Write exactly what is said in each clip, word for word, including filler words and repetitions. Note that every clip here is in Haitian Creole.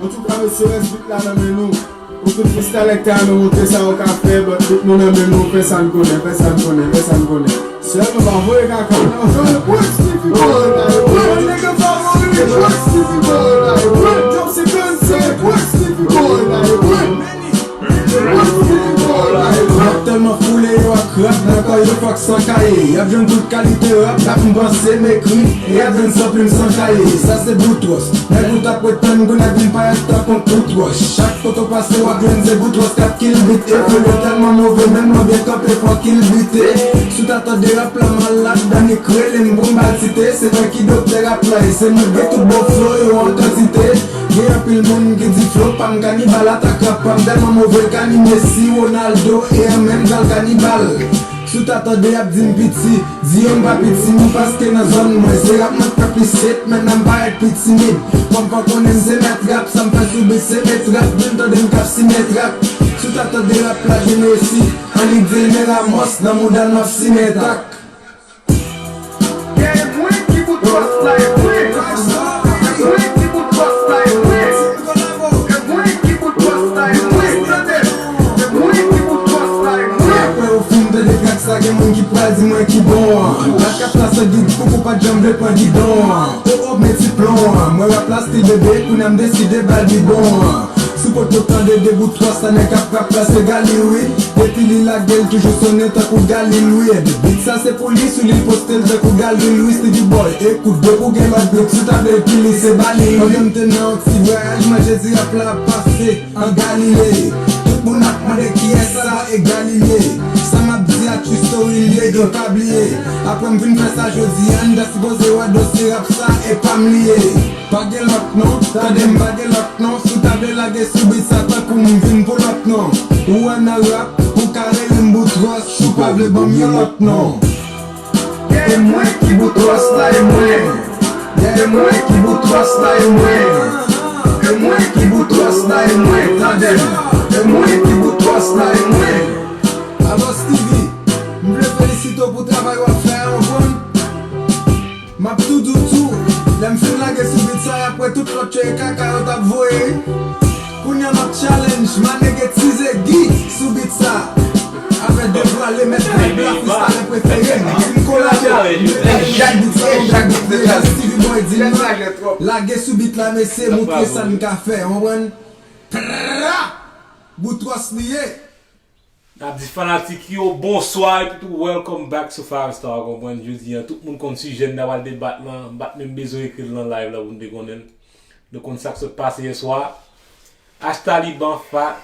Antouka, mesye, rès beat la nan men nou. Pou tout freestylè k ta renmen montre sa yo ka fè, but beat nou nan men nou, fè sa n konnen, fè sa n konnen, fè sa n konnen. Sèlman pa voye kaka, non. Yo, le Prince Stevie Boy, la, le Prince. Nèg favori, le Prince Stevie Boy, la, le Prince. Job se Prince, le Prince Stevie Boy, la, le Prince. Rap tèlman foule yo ak rap nan kò yo fòk san kaye. Y ap jwenn tout kalite rap, rap m panse m ekri, e y ap jwenn san plim san kaye. Sa se boutwòs. Nèg ou t ap ret tann, kounye a vin parèt tankou tout wòch. Chak kote w pase w ap jwenn se boutwòs k ap kilbite. Flow yo tèlman move, menm lè w byen kanpe fò kilbite. Si w ta tande rap la malad, Dani k rele m pou m ba l site. Se mwen ki doktè rap la, e se mwen k gen tout bon flow yo an kantite. Gen anpil moun ki di flow pa m kanibal, atak rap pa m tèlman move, Kani, Messi, Ronaldo, e an menm jan kanibal. Si w ta tande y ap di m piti, di yo m pa piti, m paske nan zòn mwen se rap mwen k fè plis hit, men nan m parèt pi timid. Kòm pa konnen m se mèt rap, sa m fè sou beat se met rap, vin tande m k ap simen trak. Si w ta tande rap la, jwenn resi, an li di l men Ramos, nan mouda n w ap simen tak. Yeah, e mwen ki boutwòs la, e mwen. E mwen ki boutwòs la, e mwen. E mwen ki boutwòs la, e mwen. Tande. E mwen ki boutwòs la, e mwen. Apre ou fin tande trak sa, gen moun ki pral di mwen ki bon an. Rap k ap plase gid pou kou pa t janm vle pran gidon an. O, o, meti plon an. Mwen rap la stil bebe, kounye a m deside ba l bibon an. Si w potko tande de boutwòs sa, nèg k ap rap la se Gali wi. Depi li lage l toujou sonnen tankou Gali Lwid. Beat sa se pou li, sou li poste l tankou Gali Lwid. Stevie Boy, ekout, depi w gen lòt beat, si w ta vle epi li se Bali wi. Pandan m te nan yon ti vwayaj, mwen Jezi rap la ap pase an Galile. Tout moun ap mande kiyès sa, e Gali l ye. Sa m ap di a true story l ye, gen pa bliye. Apre m vin fè sa jodi a, n ta sipoze wè dosye rap sa, e pa m li ye. Pa gen lòt non, tande m, pa gen lòt non. Si w ta vle lage sou beat sa tankou m vin pou lòt non. Ou wè nan rap, ou ka rele m Boutwòs, si w pa vle ban m yon lòt non. E mwen ki Boutwòs la, e mwen. E mwen ki Boutwòs la, e mwen. E mwen ki Boutwòs la, e mwen. Tande m. E mwen ki Boutwòs la, e mwen. Alò Stevie, m vle felisite w pou travay w ap fè a, w konprann? M ap tou di w tou, lè m fin lage sou beat sa, y ap wè tout lòt cheri kaka yo t ap voye. Kounye a m ap challenge, ma nèg e Ti Zegi sou beat sa. Avè de vwale mèt vibe la, freestylè prefere m. Tim Kolabo, m te lage sou beat sa, m te di Stevie Boy di non. Lage sou beat la, mesye, montre sa n ka fè, w konprann? Pra! Boutwòs li ye. N ap di fanatik yo bonswa epi tou welcome back sou Five Star, w konprann? Jodi a, tout moun konn sijè n ta pral debat lan, m pa t menm bezwen ekri l nan live la pou n te konnen l. Nou konn sa k sot pase yè swa. Ashtaliban Fat,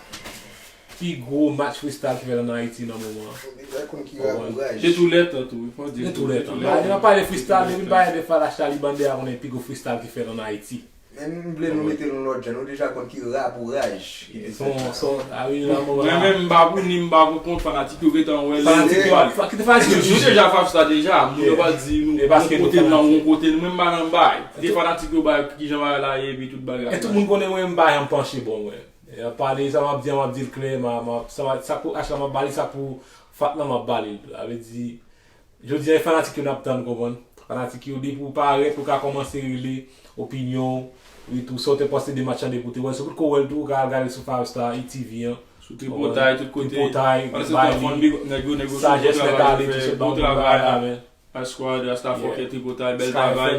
pi gwo match freestyle ki fèt ann Ayiti nan moman an. Ou deja konn ki rap ou raj. De tou lè tan tou, wi, fò di. De tou lè tan. Ba, lè n ap pale freestyle, depi n pale de Fat Ashtaliban, deja konnen pi gwo freestyle ki fèt ann Ayiti. Men m vle nou mete l yon lòt jan, nou deja konn ki rap ou raj ki te fèt la. Son, son, a wi, la, mwen menm, m pa pou ni, m pa pou kont, fanatik yo gentan wè l. Fanatik yo, fanatik yo, nou deja Five Star deja, moun yo pa di nou, yon kote n nan, yon kote n, mwen m pa nan bay. Kite fanatik yo bay kijan bagay la ye, epi tout bagay. E tout moun konnen mwen, m pa janm panche bò mwen. E, pale, sa m ap di a, m ap di l klè, m a, m a, sa m a, sa pou H la, m ap ba li, sa pou Fat lan, m ap ba li. Sa vle di, jodi a, e fanatik yo n ap tann, konprann? Fanatik yo, depi w parèt, ou ka kòmanse rele opinyon w, wi, tou, sa w te panse de match lan, depi w te wè l, si w potko wè l tou, ou ka al gade l sou Five Star, E T V an. Sou tripotay, tout kote. Tripotay, bay li. Sajès nèt ale, ti sèt bon travay la, men. Squad, Rasta Fòkè, Tripotay, bèl travay.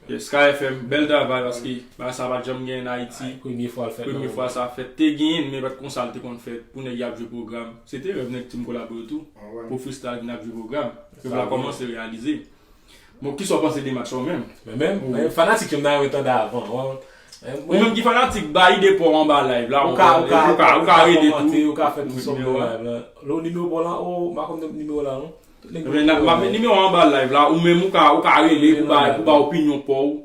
Sky F M, bèl travay, paske bagay sa pa t janm gen ann Ayiti. Premye fwa l fèt. Premye fwa sa fèt. Te genyen l, men pa t konsa l te konn fèt. Pou nèg y ap jwe pwogram. Se te rèv nèg Team Kolabo yo tou. Pou freestyle vin ap jwe pwogram. Rèv la kòmanse reyalize. Bon, kisa w panse de match la ou menm? Mwen menm, mwen fanatik yo m ta renmen tande avan. Ou menm ki fanatik, ba ide pa w anba live la. Ou ka, ou ka, ou ka rele tou. Ou ka fè tout sa w vle live la. Lo nimewo pa w lan, o, m pa konn nimewo la non. Tout nèg yo. M ap met nimewo a anba live la, ou menm ou ka, ou ka rele pou ba, pou ba opinyon pa w.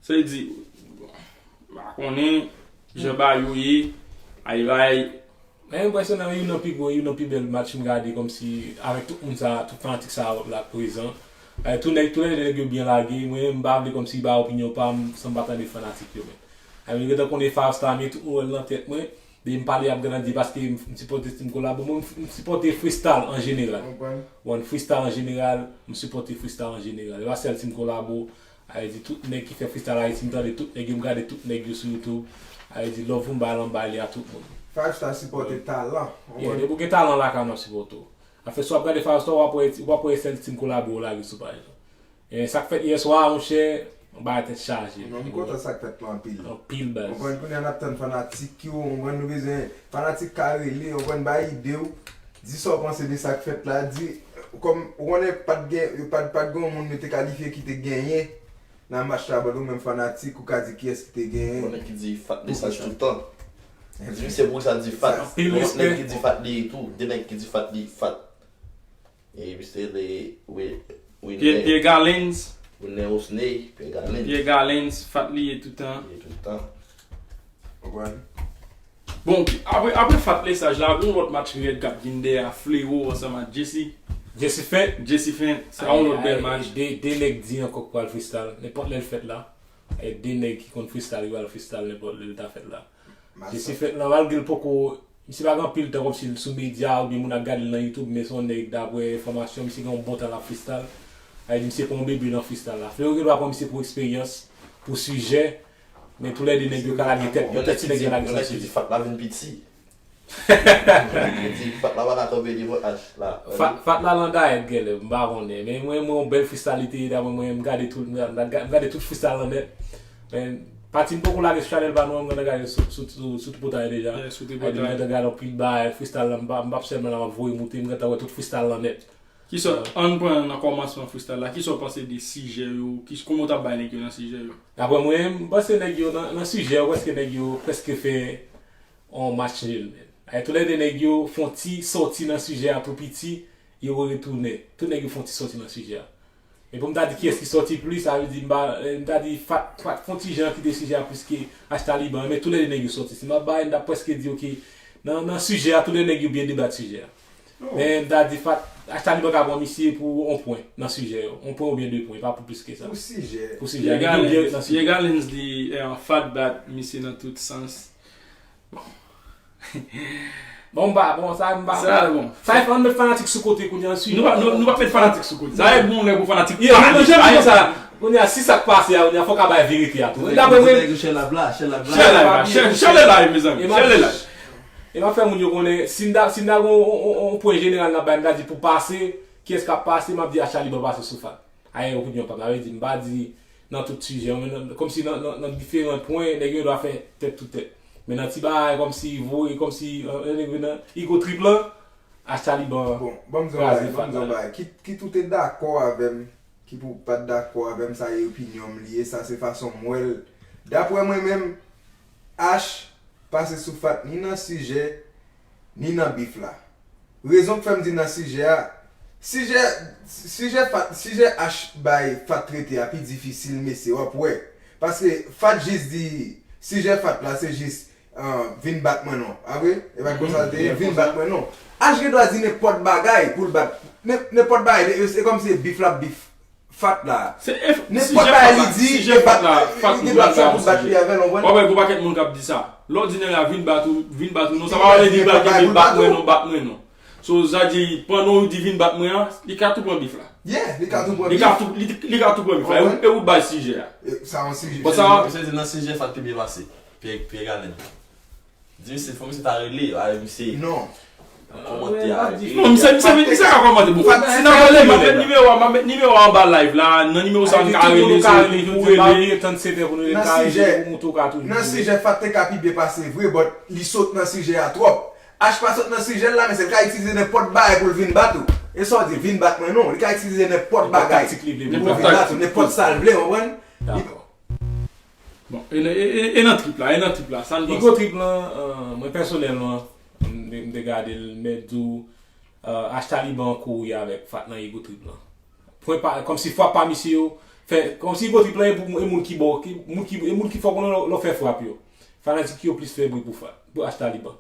Sa vle di, m pa konnen jan bagay yo ye, ay bay. Men enpresyonnan, youn nan pi gwo, youn nan pi bèl match m gade, kòmsi avèk tout moun sa, tout fanatik sa la prezan. Ay, tout nèg, tout lè nèg yo byen lage, mwen m pa vle kòmsi ba opinyon pa m san m pa tande fanatik yo men. Ay, mwen gentan konnen Five Star, men tout moun wè l nan tèt mwen. Depi m pale y ap grandi paske m, m sipòte Team Kolabo. Mwen m, m sipòte freestyle an jeneral. Konprann. Bon, freestyle an jeneral, m sipòte freestyle an jeneral. E pa sèl Team Kolabo, Sa vle di tout nèg ki fè freestyle Ayiti, m tande tout nèg yo, m gade tout nèg yo sou YouTube. Sa vle di love pou m bay la, m bay li a tout moun. Five Star sipòte talan. Yeah, depi w gen talan lakay ou, n ap sipòte w. Afè si w ap gade Five Star, w ap wè, w ap wè sèl ti kolabo w lage sou paj la. E sa k fèt yè swa a, monchè, yon bagay tèt chaje. Non, m kontan sa k fèt la anpil. Anpil baz. Konprann kounye a n ap tann fanatik yo, konprann nou bezwen, fanatik ka rele, konprann bay ide w, di sa w panse de sa k fèt la, di, kòm, ou konnen pa t gen, pa t, pa t gen yon moun yo te kalifye ki te genyen nan match la, but ou menm fanatik, ou ka di kiyès ki te genyen. Konnen ki di Fat mesaj toutan. Di misye pou sa di Fat. Anpil respè. Nèg ki di Fat li tou, de nèg ki di Fat li Fat. E misye le Wi- Wilner. Pierre Galens. Wilner Osney, Pierre Galens. Pierre Galens, Fat li ye toutan. Li ye toutan. Konprann? Bon, apre, apre Fat mesaj la, gen yon lòt match rèd k ap vin dèyè a, Flewo ansanm ak Jesse. Jesse Fent. Jesse Fent, sa yon lòt bèl match. De, de nèg di ankò k pral freestyle, nenpòt lè l fèt la. E de nèg ki konn freestyle, yo pral freestyle nenpòt lè l ta fèt la. Jesse Fent la, malgre l poko, misye pa gen anpil tan kòmsi l sou medya oubyen moun ap gade l nan YouTube, men se yon nèg daprè enfòmasyon, misye gen yon bon tan l ap freestyle. Sa vle di misye pa yon bebe nan freestyle la. Flewo gen dwa pran misye pou eksperyans, pou sijè, men toulède nèg yo ka lage tèt, yon tèt ti nèg yo lage nan sijè. Fat la vin piti. Di Fat la pa ka kanpe devan H la. Fat, Fat la nan dayèt genlè, m pa konnen. Men mwen, mwen, yon bèl freestyle li te ye, daprè mwen, m gade tout, m gade, m gade tout freestyle lan nèt. Men, pati m poko lage sou chanèl pa nou an, m gentan gade sou, sou, sou, sou tripotay deja. Yeah, sou tripotay. Sa vle di m gentan gade anpil bagay, freestyle lan, m pa, m p ap sèlman la m ap voye moute, m gentan wè tout freestyle lan nèt. Kisa, ann pran nan kòmansman freestyle la, kisa w panse de sijè yo, ki, kòman w t ap bay nèg yo nan sijè yo? Daprè mwen, m panse nèg yo nan, nan sijè yo, prèske nèg yo prèske fè yon match nil, man. Ay, toulède nèg yo fè yon ti sòti nan sijè a tou piti, yo retounen. Tout nèg yo fè yon ti sòti nan sijè a. E pou m ta di kiyès ki sòti plis, sa vle di m pa, eh, m ta di Fat, Fat fè yon ti jan kite sijè a plis ke H Taliban, men toulède nèg yo sòti. Si m ap bay, m ta prèske di, oke, nan, nan sijè a, toulède nèg yo byen debat sijè a. Men m ta di Fat, H Taliban ka pran misye pou yon pwen nan sijè yo. Yon pwen oubyen de pwen, pa pou plis ke sa. Pou sijè. Pou sijè. Pierre Galens, Pierre Galens di, eh, Fat bat misye nan tout sans. Bon. Bon, m pa, bon, sa, m pa. Sa, bon. Sa, e fò n met fanatik sou kote kounye a, si. Nou pa, nou, nou pa met fanatik sou kote. Sa, e bon lè pou fanatik. Yeah, nou janm di konsa. Kounye a, si sa k pase a, kounye a, fò w ka bay verite a tou. Daprè mwen. Share live la, share, share le live, mezanmi. Share le live. E m ap fè moun yo konnen, si n ta, si n ta gen yon, yon, yon, yon pwen jeneral n ap bay, n ta di pou pase, kiyès k ap pase, m ap di H Taliban pase sou Fat. Ayè opinyon pa m. Sa vle di, m pa di nan tout sijè, men nan, kòmsi nan, nan, nan diferan pwen, nèg yo dwa fè tèt tou tèt. Men nan ti bagay, kòmsi voye, kòmsi, eh, nèg yo nan ego trip lan, H Taliban kraze Fat la. Bon, ban m di yon bagay, ban m di yon bagay. Kit, kit ou te dakò avè m, kit ou pa t dakò avè m, sa e opinyon m li ye, sa se fason m wè l. Daprè mwen menm, H pase sou Fat ni nan sijè, ni nan bif la. Rezon k fè m di nan sijè a, sijè, sijè Fat, sijè H bay Fat trete a pi difisil, mesye, w ap wè. Paske Fat jis di, sijè Fat la, se jis, ah, vin bat mwen non. A vre? E pa t konsa l te ye, vin bat mwen non. H gen dwa di nenpòt bagay pou l bat, nen-, nenpòt bagay, e, e kòmsi se bif l ap bif Fat la. Se enf-, nenpòt bagay li di, sijè Fat la, Fat li gen dwa fè pou bat li avè l, ou konprann? W ap wè gon pakèt moun k ap di sa. Lè w di nèg la vin bat ou, vin bat ou non, sa pa vle di bat, bat mwen non, bat mwen non. So, sa di, pandan w di vin bat mwen an, li ka tou pran bif la. Yeah, li ka tou pran bif. Li ka tou, li, li ka tou pran bif la. E ou, e ou bay sijè a. E, sa yon sijè. Bon, sa, se, se nan sijè Fat pi byen pase. Pierre, Pierre Galen. Di misye, fò misye ta rele, a, misye. Non. Kòmantè a rele. Non, misye, misye, misye ka kòmante. Bon, si n ap rele, m ap met nimewo a, m ap met nimewo a anba live la. Nan nimewo sa a, nou ka rele, se pou rele. Nan sijè, nan sijè Fat te ka pi byen pase vre, but li sot nan sijè a twòp. H pa sot nan sijè l la, men se l ka itilize nenpòt bagay pou l vin bat ou. E sa w di, vin bat mwen non. Li ka itilize nenpòt bagay pou l vin bat ou, nenpòt sa l vle, w konprann? Dakò. Bon, e, e, e, e nan trip la, e nan trip la, sa n panse? Ego trip lan, euh, mwen pèsonèlman, m te, m te gade l, m te di w, euh, H Taliban kouri avèk Fat nan ego trip lan. Pwen pa, kòmsi fwa pa misye yo, fè, kòmsi ego trip lan e pou, e moun ki bò, ki, moun ki, e moun ki fò konnen lè, lè w fè frap yo. Fanatik yo plis fè bri pou Fat, pou H Taliban.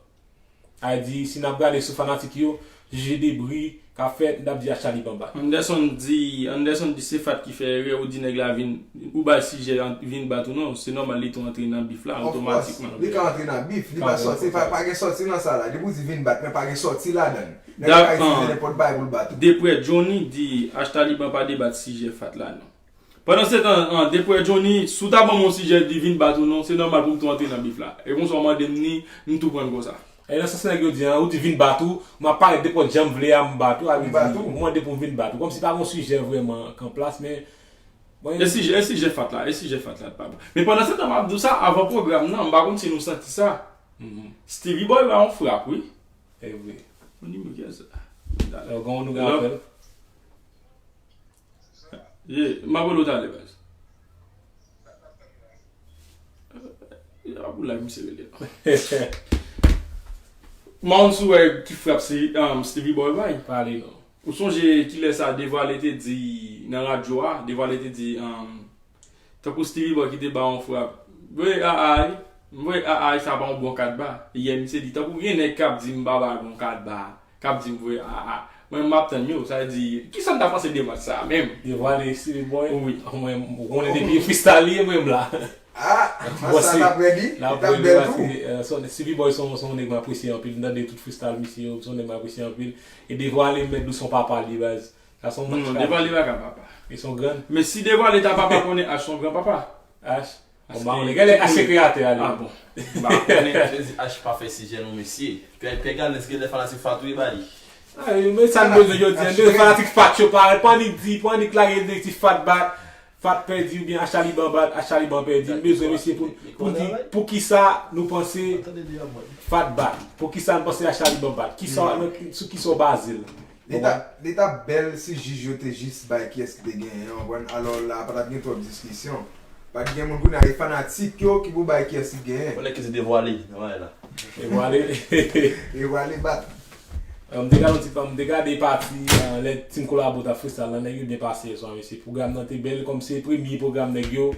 Sa vle di, si n ap gade sou fanatik yo, jije de bri k ap fèt, n ap di H Taliban bat. Anderson di, Anderson di se Fat ki fè erè, ou di nèg la vin, ou bay sijè an, vin bat ou non, se nòmal li tou antre nan bif la, otomatikman. Of course, li ka antre nan bif, li pa sòti, pa, pa gen sòti nan sa la. Depi w di vin bat, men pa gen sòti ladan l. Nèg la ka itilize nenpòt bagay pou l bat ou. Deprè Johnny di, H Taliban pa debat sijè Fat la non. Pandan se tan an, depi w wè Johnny, si w ta ban m yon sijè, di vin bat ou non, se nòmal pou m tou antre nan bif la. E konsa w mande m ni, m tou pran l konsa. E nan sans nèg yo di an, ou di vin bat ou, m ap parèt nenpòt jan m vle a, m bat ou, a vle di, ou mande pou m vin bat ou. Kòmsi pa gon sijè vrèman k an plas, men mwen E sijè, e sijè fat la, e sijè fat la, pa bon. Men pandan se tan, m ap di w sa, avan pwogram nan, m pa konn si nou santi sa. Stevie Boy ba yon frap, wi. E vre. Yon nimewo kiyès sa? Lè w gen yon nou gen apèl. Ye, m ap rele w talè, baz. Ye, ap ou la, misye rele. Moun sou wè ki frap se, um, Stevie Boy bay. Pale non. Ou sonje kilè sa Devwale te di nan radyo a? Devwale te di, um, tankou Stevie Boy ki te ba yon frap. Voye A A, voye A A, sa pa yon bon kat ba. Yè misye di, tankou gen nèg k ap di m pa ba bon kat ba, k ap di m voye A A. Mwen, m ap tann yo, sa vle di, kisa n ta panse de match sa a menm? Devwale Stevie Boy? Wi. Mwen, ou konnen depi freestyle li ye, mwen, m la. Ah, match sa t ap rèd wi, li t ap bèl tou. Stevie Boy se yon, se yon nèg m apresye anpil, m tande tout freestyle misye yo, se yon nèg m apresye anpil. E Devwale, m mèt di w se yon papa li, baz. Sa se yon match. Non, Devwale pa ka papa. Li se yon grann. Men si Devwale ta papa, konnen H se yon gran papa. H? Bon, m pa konnen. Genlè H se kreyatè a li. Ah bon. M pa konnen. Se di H pa fè sijè non, mesye. Pè, Pè Galens genlè fanatik Fat wi, ba li. Ah, men sa n bezwen jodi a, n bezwen fanatik Fat yo parèt, pa annik di, pa annik lage direktiv Fat bat, Fat pèdi oubyen H Taliban bat, H Taliban pèdi. M bezwen mesye pou, pou di poukisa nou panse Fat bat. Poukisa n panse H Taliban bat? Kisa, nan ki, sou kisa w baze l? Li t ap, li t ap bèl si jij yo te jis bay kiyès ki te genyen an, w konprann? Alò la, pa t ap gen twòp diskisyon. Pa t gen moun kounye a, e fanatik yo ki pou bay kiyès ki genyen. Konnen ki se Devwale nan bagay la. Devwale. Devwale bat. Euh, m te gade yon ti, m te gade pati, euh, lè Team Kolabo t ap freestyle la, nèg yo byen pase yèswa, mesye. Pwogram nan te bèl, kòm se premye pwogram nèg yo.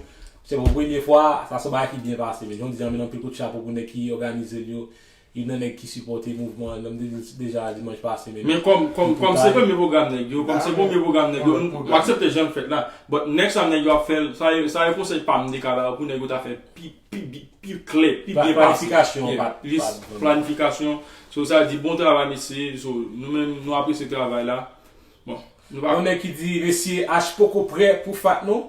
Se pou premye fwa, sa se yon bagay ki byen pase. Men jan w di an, men anpil kout chapo pou nèg ki òganize l yo. Youn nan nèg ki sipòte mouvman an, jan m te di l deja dimanch pase, men Men kòm, kòm, kòm se premye pwogram nèg yo, kòm se premye pwogram nèg yo, m aksepte jan l fèt la. But next time nèg yo ap fè l, sa e, sa e konsèy pa m m te ka ba yo pou nèg yo ta fè pi, pi, pi, pi klè, pi byen pase. Planifikasyon, yeah, pa, lis pa planifikasyon. So, sa di bon travay, mesye. So, nou menm, nou apresye travay la. Bon, nou pa Yon nèg ki di, mesye, H poko prè pou Fat non.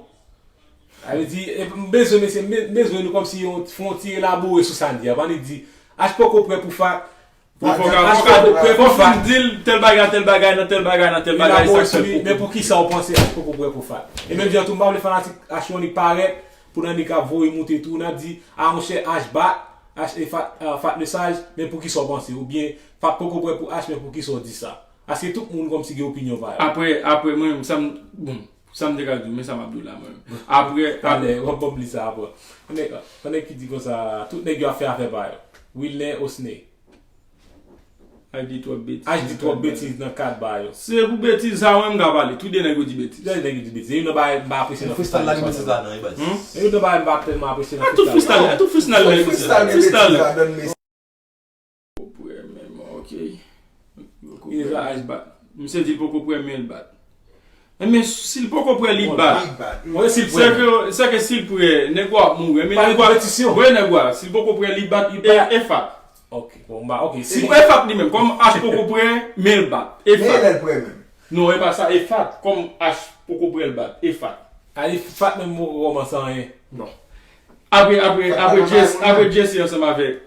Sa vle di, e, m bezwen, mesye, m be-, m bezwen nou kòmsi yon, fè yon ti elabore sou sa n di a. Pa annik di, H poko prè pou Fat. Fò, fò, fò, fò, fò fin di l tèl bagay, tèl bagay, nan tèl bagay, nan tèl bagay, sa k fè l poko. Men poukisa w panse H poko prè pou Fat? E menm jan tou, m pa vle fanatik H yo annik parèt, pou n annik ap voye moute tou, n ap di, a monchè, H bat, H e Fat, euh, Fat le saj, men poukisa w panse? Oubyen, Fat poko prè pou H, men poukisa w di sa? Paske tout moun kòmsi gen opinyon pa yo. Apre, apre, mwen, sa m, bon, sa m te ka di w, men sa m ap di w la, mwen. Apre, talè, w ap ban m li sa apre. Yon nèg, yon nèg ki di konsa, tout nèg yo ap fè afè pa yo. Wilner Osney. H di twòp betiz H di twòp betiz nan kad ba yo. Se pou betiz sa, mwen, m ka pale. Tout de nèg yo di betiz. Tout de nèg yo di betiz. E youn nan bagay m pa apresye nan freestyle la, gen betiz ladan, wi, baz. Hmm? E youn nan bagay m pa tèlman apresye nan freestyle la. Tout freestyle, tout freestyle nèg yo di. Freestyle nèg yo di. Freestyle la. Poko prè menm, ok. Poko prè, men l bat. Misye di l poko prè, men l bat. Enben, si l poko prè, li bat. Li bat. Mwen, si l prè. Sèke, sèke si l prè, nèg yo ap mouri. Enben, nèg yo ap, wè nèg yo a, si l poko prè, li bat, e, e Fat. Ok, bon, m ba, ok. Si e Fat li menm, kòm H poko prè, men l bat. E Fat. Men lè l prè menm. Non, e pa sa, e Fat. Kòm H poko prè, l bat. E Fat. A, e Fat menm poko kòmanse anyen. Non. Apre, apre, apre Jesse, apre Jesse ansanm avèk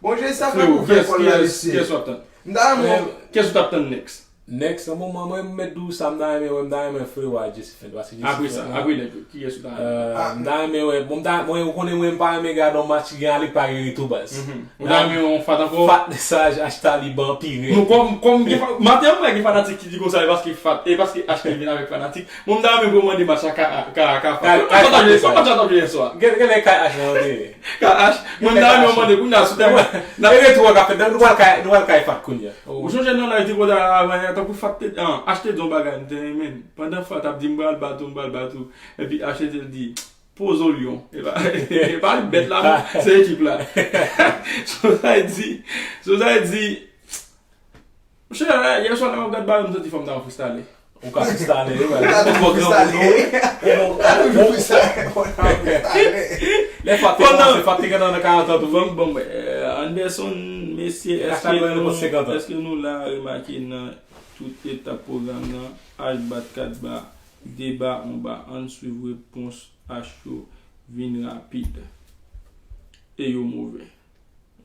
Bon, Jesse ap fè pou vin kòl la, mesye. Kiyès w ap tann? M ta renmen. Kiyès ou t ap tann next? Next, nan moman, mwen, m mèt di w sa, m ta renmen wè, m ta renmen Frewa Jesse Fent, paske Jesse Fent la. Apre sa, apre nèg yo, kiyès ou ta renmen? Euh, m ta renmen wè, bon, m ta, mwen, ou konnen mwen, m pa renmen gade yon match ki gen ale, k pa gen retou, baz. Ou ta renmen yon Fat ankò? Fat, Saj, H Taliban, Pirèt. Non, kòm, kòm gen fa-, maten an, mwen gen fanatik ki di konsa, e paske Fat, e paske H T vin avèk fanatik. Mwen, m ta renmen pou yo mande match la ka, ka, ka Fat. Kòman chat ap jwe, kòman chat ap jwe yè swa? Gen, gen lè K H nan antre. K H, mwen, m ta renmen yo mande, kounye a, sou tèm. E retou an k ap fèt, nou pral kay, nou pral kay Fat kounye a. Ou sonje nan live te konn avan yè, tankou Fat te, an, H T di yon bagay, m te renmen. Pandan Fat ap di, "M pral bat ou, m pral bat ou." Epi H T di, "Poze w, Lyon." E pa, e pa bèt la, non, se ekip la. So sa e di, so sa e di, Monchè, yè swa lè m ap gad bagay, m santi fò m ta freestyle. Ou ka freestyle, wi, wi. Ou ta toujou freestyle. Ou ta toujou freestyle. Ou ta freestyle. Lè Fat te kòmanse, Fat te gentan nan karant an tou, wi. Bon, bon, euh, Anderson, mesye, èske nou, èske nou la remake nan tout etap pwogram nan, H bat kat ba, Deba anba, ann swiv repons H yo vin rapid. E yo move.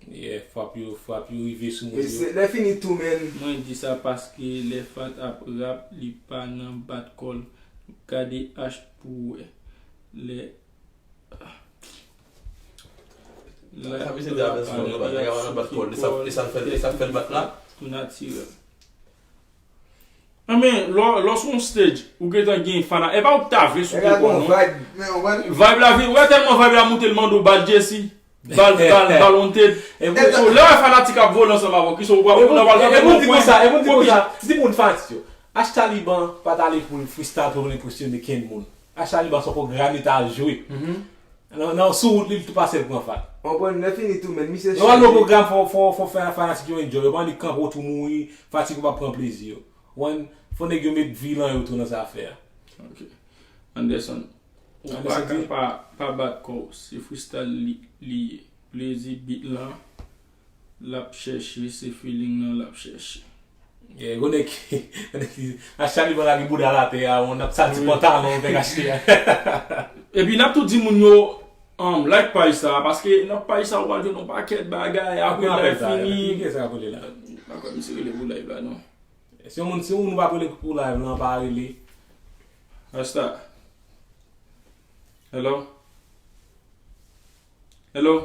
Yeah, frap yo, frap yo rive sou moun E yo. se lè fini tou, men. Mwen di sa paske lè Fat ap rap, li pa nan bat kò l. Gade H pou wè. Lè. Sa vle di a bèl sou lòt bagay, nèg a pa nan bat kò l, e sa, e sa l fè, e sa l fè l bat la. Tou natirèl. Anben, lò, lò sou yon stage, ou gentan gen fana, e pa ou ki ta vle sou Nèg la pye kò, gon non. Vibe, men ou konprann? Vibe la vin, ou wè tèlman vibe la moute, l mande w bal Jesse, bal, bal, bal wanted. So, lè w wè fanatik ap vole ansanm avè w, kisa w pral, ou nan pral E moun di konsa, e moun di konsa, ti moun fanatik yo. H Taliban pa t ale pou l freestyle pou l enpresyone kenn moun. H Taliban se yon pwogram li t al jwe. Nan, nan sou wout li, li tou pase l pran Fat. Konprann, lè fini tou, men misye Yo al nan chanje. Pwogram fò, fò, fò fè fanatik yo enjoy. Yo pa annik kanpe otou mouri, fatig yo pa pran plezi yo. Ou konprann, fò nèg yo met vi lan yo tou nan zafè a. Ok. Anderson, ou pa Anderson ka di- pa, pa bat kò w, se freestyle li, li ye. Plezi beat lan, l ap chèche, se feeling lan l ap chèche. Yeah, gon nèg ki, gon nèg ki, H Taliban lage bouda l atè a, on ap sa ti pantalon, on fè kache a. Epi n ap tou di moun yo, um, like paj sa, paske nan paj sa ou pral jwenn yon pakèt bagay, apre Mwen lè apèl sa, fini. Ki sa ap rele la? Pa kwè misye rele pou live la, non. Si yon moun, si yon moun pa rele pou live lan, pa rele. Rasta. Hello? Hello?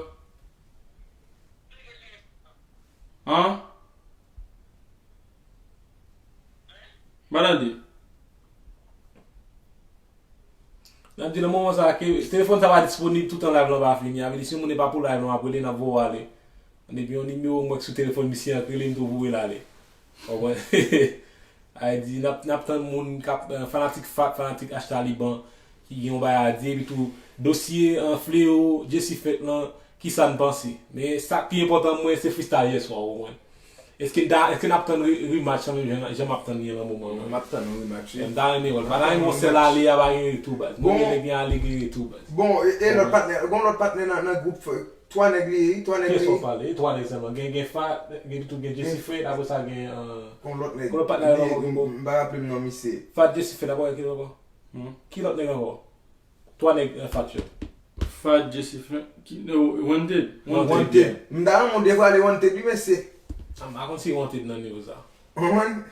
An? Maladi. N ap di nan moman sa a ke telefòn sa pa disponib toutan live lan pa fini. Sa vle di si yon moun e pa pou live lan, ap rele, n ap voye w ale. Depi yon nimewo m wè k sou telefòn misye an k rele m tou voye l ale. Ou konprann? Sa vle di n ap, n ap tann moun k ap, eh, fanatik Fat, fanatik H Taliban ki gen yon bagay a di, epi tou dosye an Fleo, Jesse Fèt lan, kisa n panse. Men sa k pi enpòtan mwen se freestyle yèswa, ou konprann? Èske n ta, èske n ap tann re- rematch lan menm jan, jan m ap tann li an nan moman an? M ap tann yon rematch, wi. M ta renmen wè l. Pa ta renmen yon sèl ale a pa gen retou baz. Bon, gen nèg gen ale gen retou baz. Bon, e, e lòt patnè, gon lòt patnè nan, nan gwoup, twa nèg li ye, twa nèg li Kiyès w ye. Ap pale? Twa nèg sèlman. Gen, gen Fat, gen tou gen Jesse Fèt, apre sa gen, eh, Gon lòt nèg. Gon lòt patnè Li- nan gwoup. M pa raple m non misye. Fat, Jesse Fèt, apre ki lòt ankò? Ki lòt nèg ankò? Twa nèg, eh, Fat yo. Fat, Jesse Fèt, ki, no, Wanted. Wanted. Wanted. M ta renmen w devwale Wanted, wi, mesye. Ah, m pa konn si Wanted nan nivo sa. Ou konprann?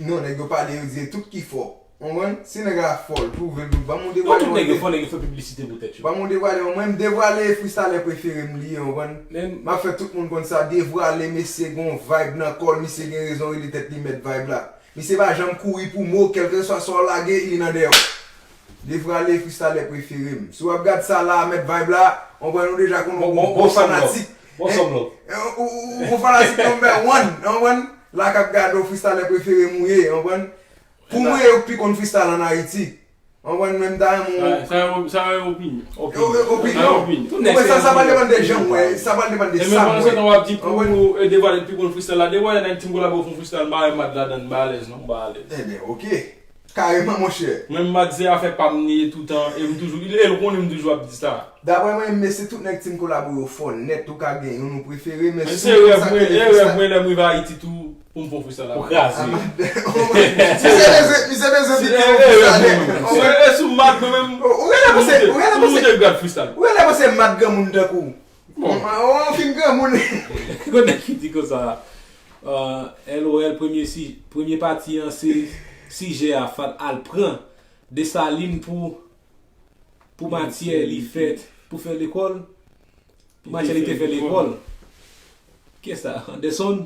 Non, nèg yo pale, yo di tout ki fò. Ou konprann? Si nèg la fò, l pwouve l, ban m w Non, devwale tout nèg yo Wanted. Fò, nèg yo fè piblisite pou tèt yo. Ban m w devwale, mwen m devwale freestyler prefere m li ye, ou konprann? Men M ap fè tout moun konn sa, devwale, mesye gon vibe nan kò l, misye gen rezon rele tèt li mèt vibe la. Misye pa janm kouri pou mo, kèlkeswa sa w lage, li nan dèyè w. Devwale freestyler prefere m. Si w ap gad sa la, mèt vibe la, ou konprann, ou deja konn ou gon fanatik. Bon sòm lò. Eh, ou, ou, ou, ou fanatik number one, ou konprann? La k ap gade w, freestyler prefere m ou ye, ou konprann? Pou mwen, yo k pi konn freestyle ann Ayiti. Ou konprann, men m ta renmen w. Sa, sa, sa yon opinyon. Yo, yo, Sa opinyon. yon opinyon. Tout nèg Mwen sa, se sa pral depann de opinyon. Jan m wè, sa pral depann de E sa men m pandan se wè. tan w ap di pou e devwale, pi konn freestyle la, devwale nan Team Kolabo fè yon freestyle, m pa wè Mad ladan, m pa alèz non. M pa alèz. Ebyen, oke. Kareman, monchè. Mwen, Mad se afè pa m li ye toutan, e m toujou, e l konnen m toujou ap di sa. Daprè mwen, men se tout nèg Team Kolabo yo fò nèt, ou ka gen youn ou prefere, men Men si se w rèv sa mwen, kreye e freestyle- rèv mwen lè m rive Ayiti tou, pou m fè yon freestyle la. Ou kraze. Ah, Mad, misye bezwen, misye bezwen Se bite e yon rèv freestyle. mwen, mwen. Se e sou Mad mwen menm. Ou genlè panse, ou genlè Pou moute panse, grad freestyle. ou genlè panse Mad granmoun tankou w. Bon. Ou fin granmoun. Gon nèg ki di konsa, eh, L O L, premye si, premye pati an se sijè a Fat al pran Desalin pou, pou matyè li fèt, pou fè lekòl, pou matyè li te fè lekòl. Kiyès sa? Anderson?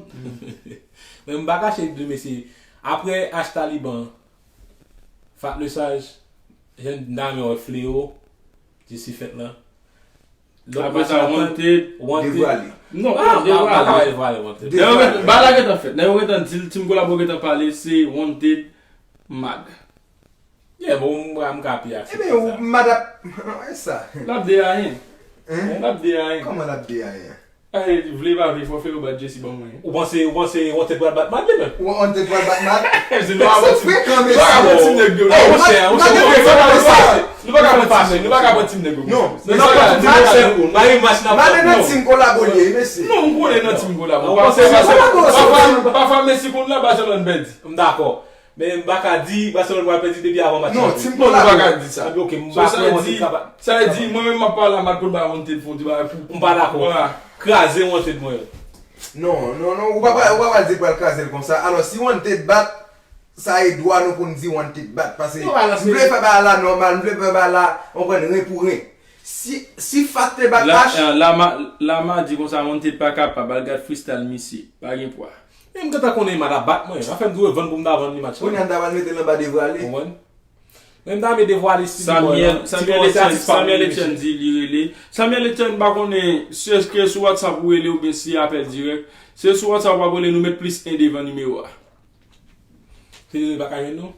Men m pa kache di mesye, apre H Taliban, Fat Lesage, Jan Dame, Fleo, Jesse Fèt lan. Lòt Apre sa, matyè Wanted. Wanted. Devwale. Non, Ah, non, pa pa devwale. Devwale Wanted. Nèg yo ret- ba la gentan fèt. Nèg yo gentan di l, Team Kolabo gentan pale, se Wanted, Mad. Yeah, bon, m, m ka pi aksepte Ebyen, ou sa. Mad ap, e sa. L ap de ayen. Hein? L ap de ayen. Kòman l ap de ayen? Ay, vle pa vle, fò fè yo bat Jesse ban mwen. Ou panse, ou panse Wanted pral bat Mad li menm? Ou Wanted pral bat Mad? Se nou pa Se frekan, nou pa ka pran mesye. Team nèg yo. Hey, Non, monchè, Mad, ou Mad, se Mad, nou pa ka Mad, pran Team nèg yo. Non, non, non, non, non, non. Mad nan Team Kolabo li ye, mesye. Non, m konnen nan Team Kolabo. Ou Pafwa, panse pafwa, Mad pafwa, pafwa, pafwa, Messi konn la, Barcelone pèdi. M dakò. Men m pa ka di Barcelone pral pèdi depi avan match la. Non, Tim Non, nou pa ka di sa. Ok, m So, pa sa kwè vle Wanted di, kapab. sa vle di, mwen menm m ap pale la, m pa t konn ba Wanted fè yon ti bagay pou. M pa dakò. Vwala. Kraze Wanted mwen. Non, non, non, ou pa pral, ou pa pral di pral kraze l konsa. Alò, si Wanted bat, sa e dwa nou pou n di Wanted bat. Paske Yo, ala, m vle fè bagay la nòmal, m vle fè bagay la, konprann, ren pou ren. Si, si Fat te bat La, Ash, eh, Lama, Lama di konsa, Wanted pa kapab, al gad freestyle misye, pa gen pwa. E m gentan konnen Mad ap bat mwen. Afè m di w vann pou m ta vann li match la. Kounye a n ta pral mete l anba devwale. Konprann? Men m ta met devwale si li mwen Samuel, la. Samuel Etienne, Samuel Etienne di li rele. Samuel Etienne pa konnen si èske sou WhatsApp ou rele oubyen si apèl dirèk. Se sou WhatsApp w ap rele, nou met plis en devan nimewo a. Se li pa ka jwenn nou?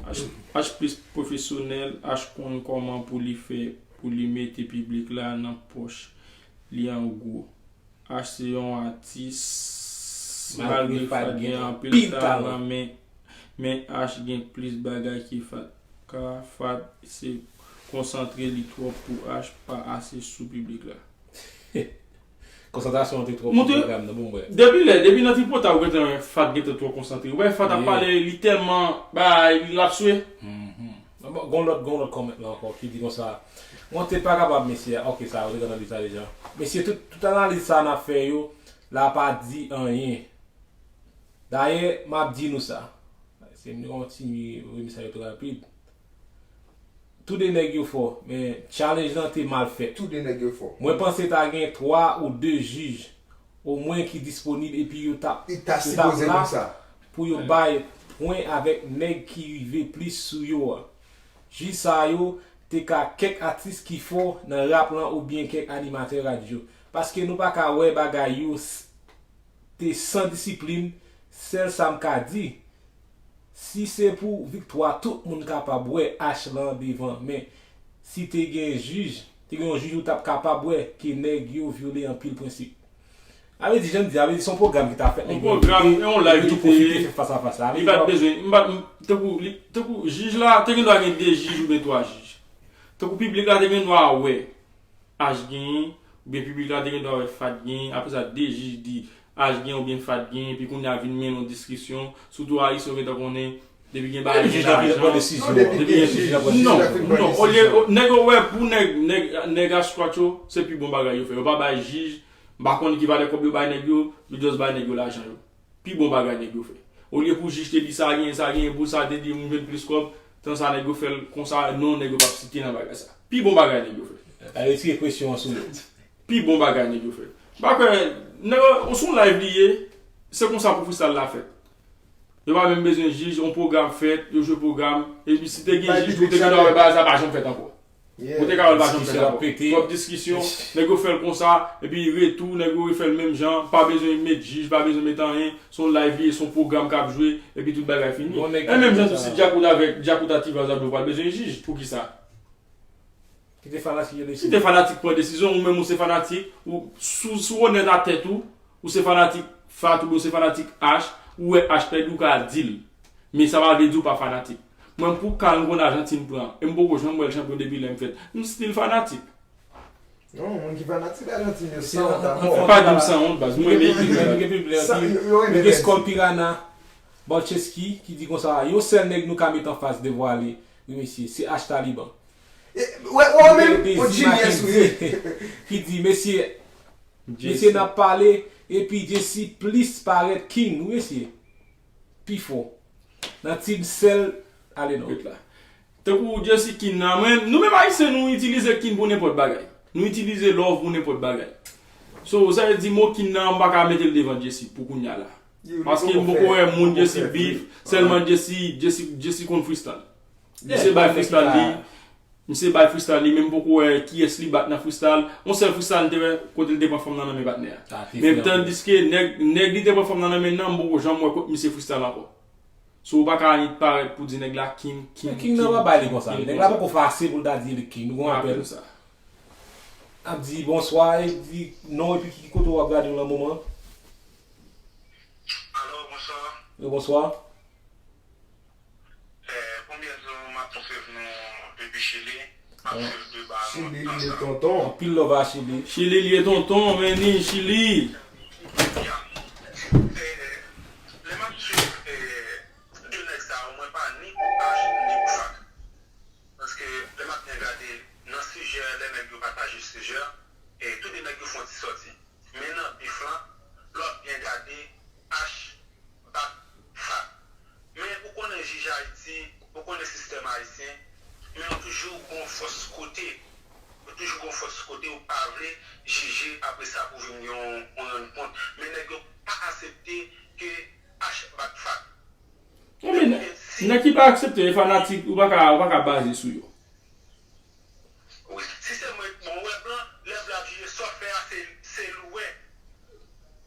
Ash, Ash plis pwofesyonèl, Ash konn kòman pou li fè, pou li mete piblik la nan pòch li an gwo. Ash se yon atis, Malgre malgre Fat Fat gen gen anpil anpil talan. talan, men, men Ash gen plis bagay ke Fat. Ka Fat se konsantre li twòp pou Ash pa ase sou piblik la. Konsantrasyon an te twò Montre- pou pwogram nan, bon, mwen. Depi lè, depi nan tripotay ou gentan wè Fat gentan twò konsantre. Ou wè Fat ap Yeah. pale, li tèlman bay, l ap swe. Mhm. Bon, gon lòt, gon lòt comment la ankò ki di konsa. Wanted pa kapab mesye a. Ok, sa yo te analize sa deja. Mesye, tout, tout analiz sa n ap fè yo, la pa di anyen. Dayè, m ap di nou sa. Se m kontinye voye mesaj yo tou rapid. Tou de nèg yo fò, men challenge lan te mal fèt. Tou de nèg yo fò. Mwen panse ta gen twa ou de jij omwen ki disponib epi yo t ap Li ta yo t ap sipoze la konsa. Pou yo bay pwen avèk nèg ki rive plis sou yo a. Jij sa yo te ka kèk atis ki fò nan rap lan oubyen kèk animatè radyo. Paske nou pa ka wè bagay yo s- te san disiplin, sèl sa m ka di, si se pou viktwa tout moun kapab wè Ash lan devan, men si te gen jij, te gen yon jij ou t ap kapab wè ke nèg yo vyole anpil prensip. Sa vle di, jan m di, sa vle di se yon pwogram ki ta fèt. Yon pwogram, e yon live li te ye. Fas a fas la. Li pa t bezwen, m pa t, m, tankou, li, tankou jij la, te gen dwa gen de jij oubyen twa jij. Tankou piblik la te gen dwa wè Ash genyen, oubyen piblik la te gen dwa wè Fat genyen, apre sa de jij di Ash genyen oubyen Fat genyen, epi kounye a vin mennen yon diskisyon, sitou Ayisyen yo gentan konnen, depi gen bagay gen lajan, Depi depi gen, non, non, olye, nèg yo wè pou nèg, nèg, nèg Ash Scratch yo, se pi bon bagay yo fè. Yo pa bay jij, m pa konn ki valè kòb yo bay nèg yo, yo just bay nèg yo lajan yo. Pi bon bagay nèg yo fè. Olye pou jij te di sa genyen, sa genyen, pou sa te di moun jwenn plis kòb, tan sa nèg yo fè l konsa, non, nèg yo p ap site nan bagay sa. Pi bon bagay nèg yo fè. Al retire presyon an sou yo. Pi bon bagay nèg yo fè. M pa kwè, nèg yo, se yon live li ye, se konsa pou freestyle la fèt. Yo pa menm bezwen jij, yon pwogram fèt, yo jwe pwogram, epi si te gen jij, ou te gen dwa wè bagay sa pa janm fèt ankò. Ou te ka wè l pa janm fèt ankò. Twòp diskisyon, nèg yo fè l konsa, epi retou, nèg yo refè l menm jan, pa bezwen met jij, pa bezwen met anyen, se yon live li ye, se yon pwogram k ap jwe, epi tout bagay fini. E menm jan tou si Djakout avèk, Djakout ak T-Vice ap jwe, ou pral bezwen jij, poukisa? Kite fanatik yo Si te fanatik pran desizyon, ou menm ou se fanatik, ou, si w, si w onèt a tèt ou, ou se fanatik Fat oubyen ou se fanatik Ash, ou wè Ash pèdi, ou ka di l. Men sa pa vle di ou pa fanatik. Mwen pou Carl m konn Argentine pran, e m poko janm wè l chanpyon depi lè m fèt. M still fanatik. Non, moun ki fanatik Argentine yo sanwont amò. Pa di m sanwont, baz. Mwen renmen ekip la. Yo gen skòl Piranha Balcheski ki di konsa, yon sèl nèg nou ka met anfas devwale. Wi mesye, se Ash Taliban. Wè, wè, menm, yon genius, wi. Ki di, mesye, mesye n ap pale, epi Jesse plis parèt king, wi mesye. Pi fò. Nan team sèl, ale non. Tankou Jesse king nan, mwen, nou menm Ayisyen, nou itilize king pou nenpòt bagay. Nou itilize love pou nenpòt bagay. So, sa vle di mo king nan, m pa ka mete l devan Jesse pou kounye a la. Paske m poko wè moun Jesse beef, sèlman Jesse, Jesse, Jesse konn freestyle. Misye bay freestyle li, misye bay freestyle li, men m poko wè kiyès li bat nan freestyle. Yon sèl freestyle m te wè kote l te pran fanm nan nan men patnè a. Men tandiske nèg, nèg li te pran fanm nan nan men nan, m poko janm wè kot misye freestyle ankò. So ou pa ka annik parèt pou di nèg la king, king, king nan pa bay li konsa. Nèg la poko fè ase pou l ta di li king. Nou konn apèl. Ap di bonswa, e di non epi ki kote w ap gade w nan moman. Alo, bonswa. Wi, bonswa. Eh, premye jou m ap swiv nou depi Chili. M ap swiv depi ba nou. Chili, li ye tonton. Anpil love a Chili. Chili, li ye tonton, men ni Chili. Ya. Eh, Batis sòti. Men nan bif lan, lè w ap byen gade, H bat Fat. Men ou konnen jij Ayiti, ou konnen sistèm ayisyen, men yo toujou gon fòs kote, yo toujou gon fòs kote yo pa vle jije, apre sa pou vin gen yon, yon rann kont. Men nèg yo pa aksepte ke H bat Fat. Ebyen, nèg ki pa aksepte, e fanatik, ou pa ka, ou pa ka baze sou yo. Wi, si se mwen, bon, ou wè blan, lè blan ap jije, sa w fè a, se, se li w wè.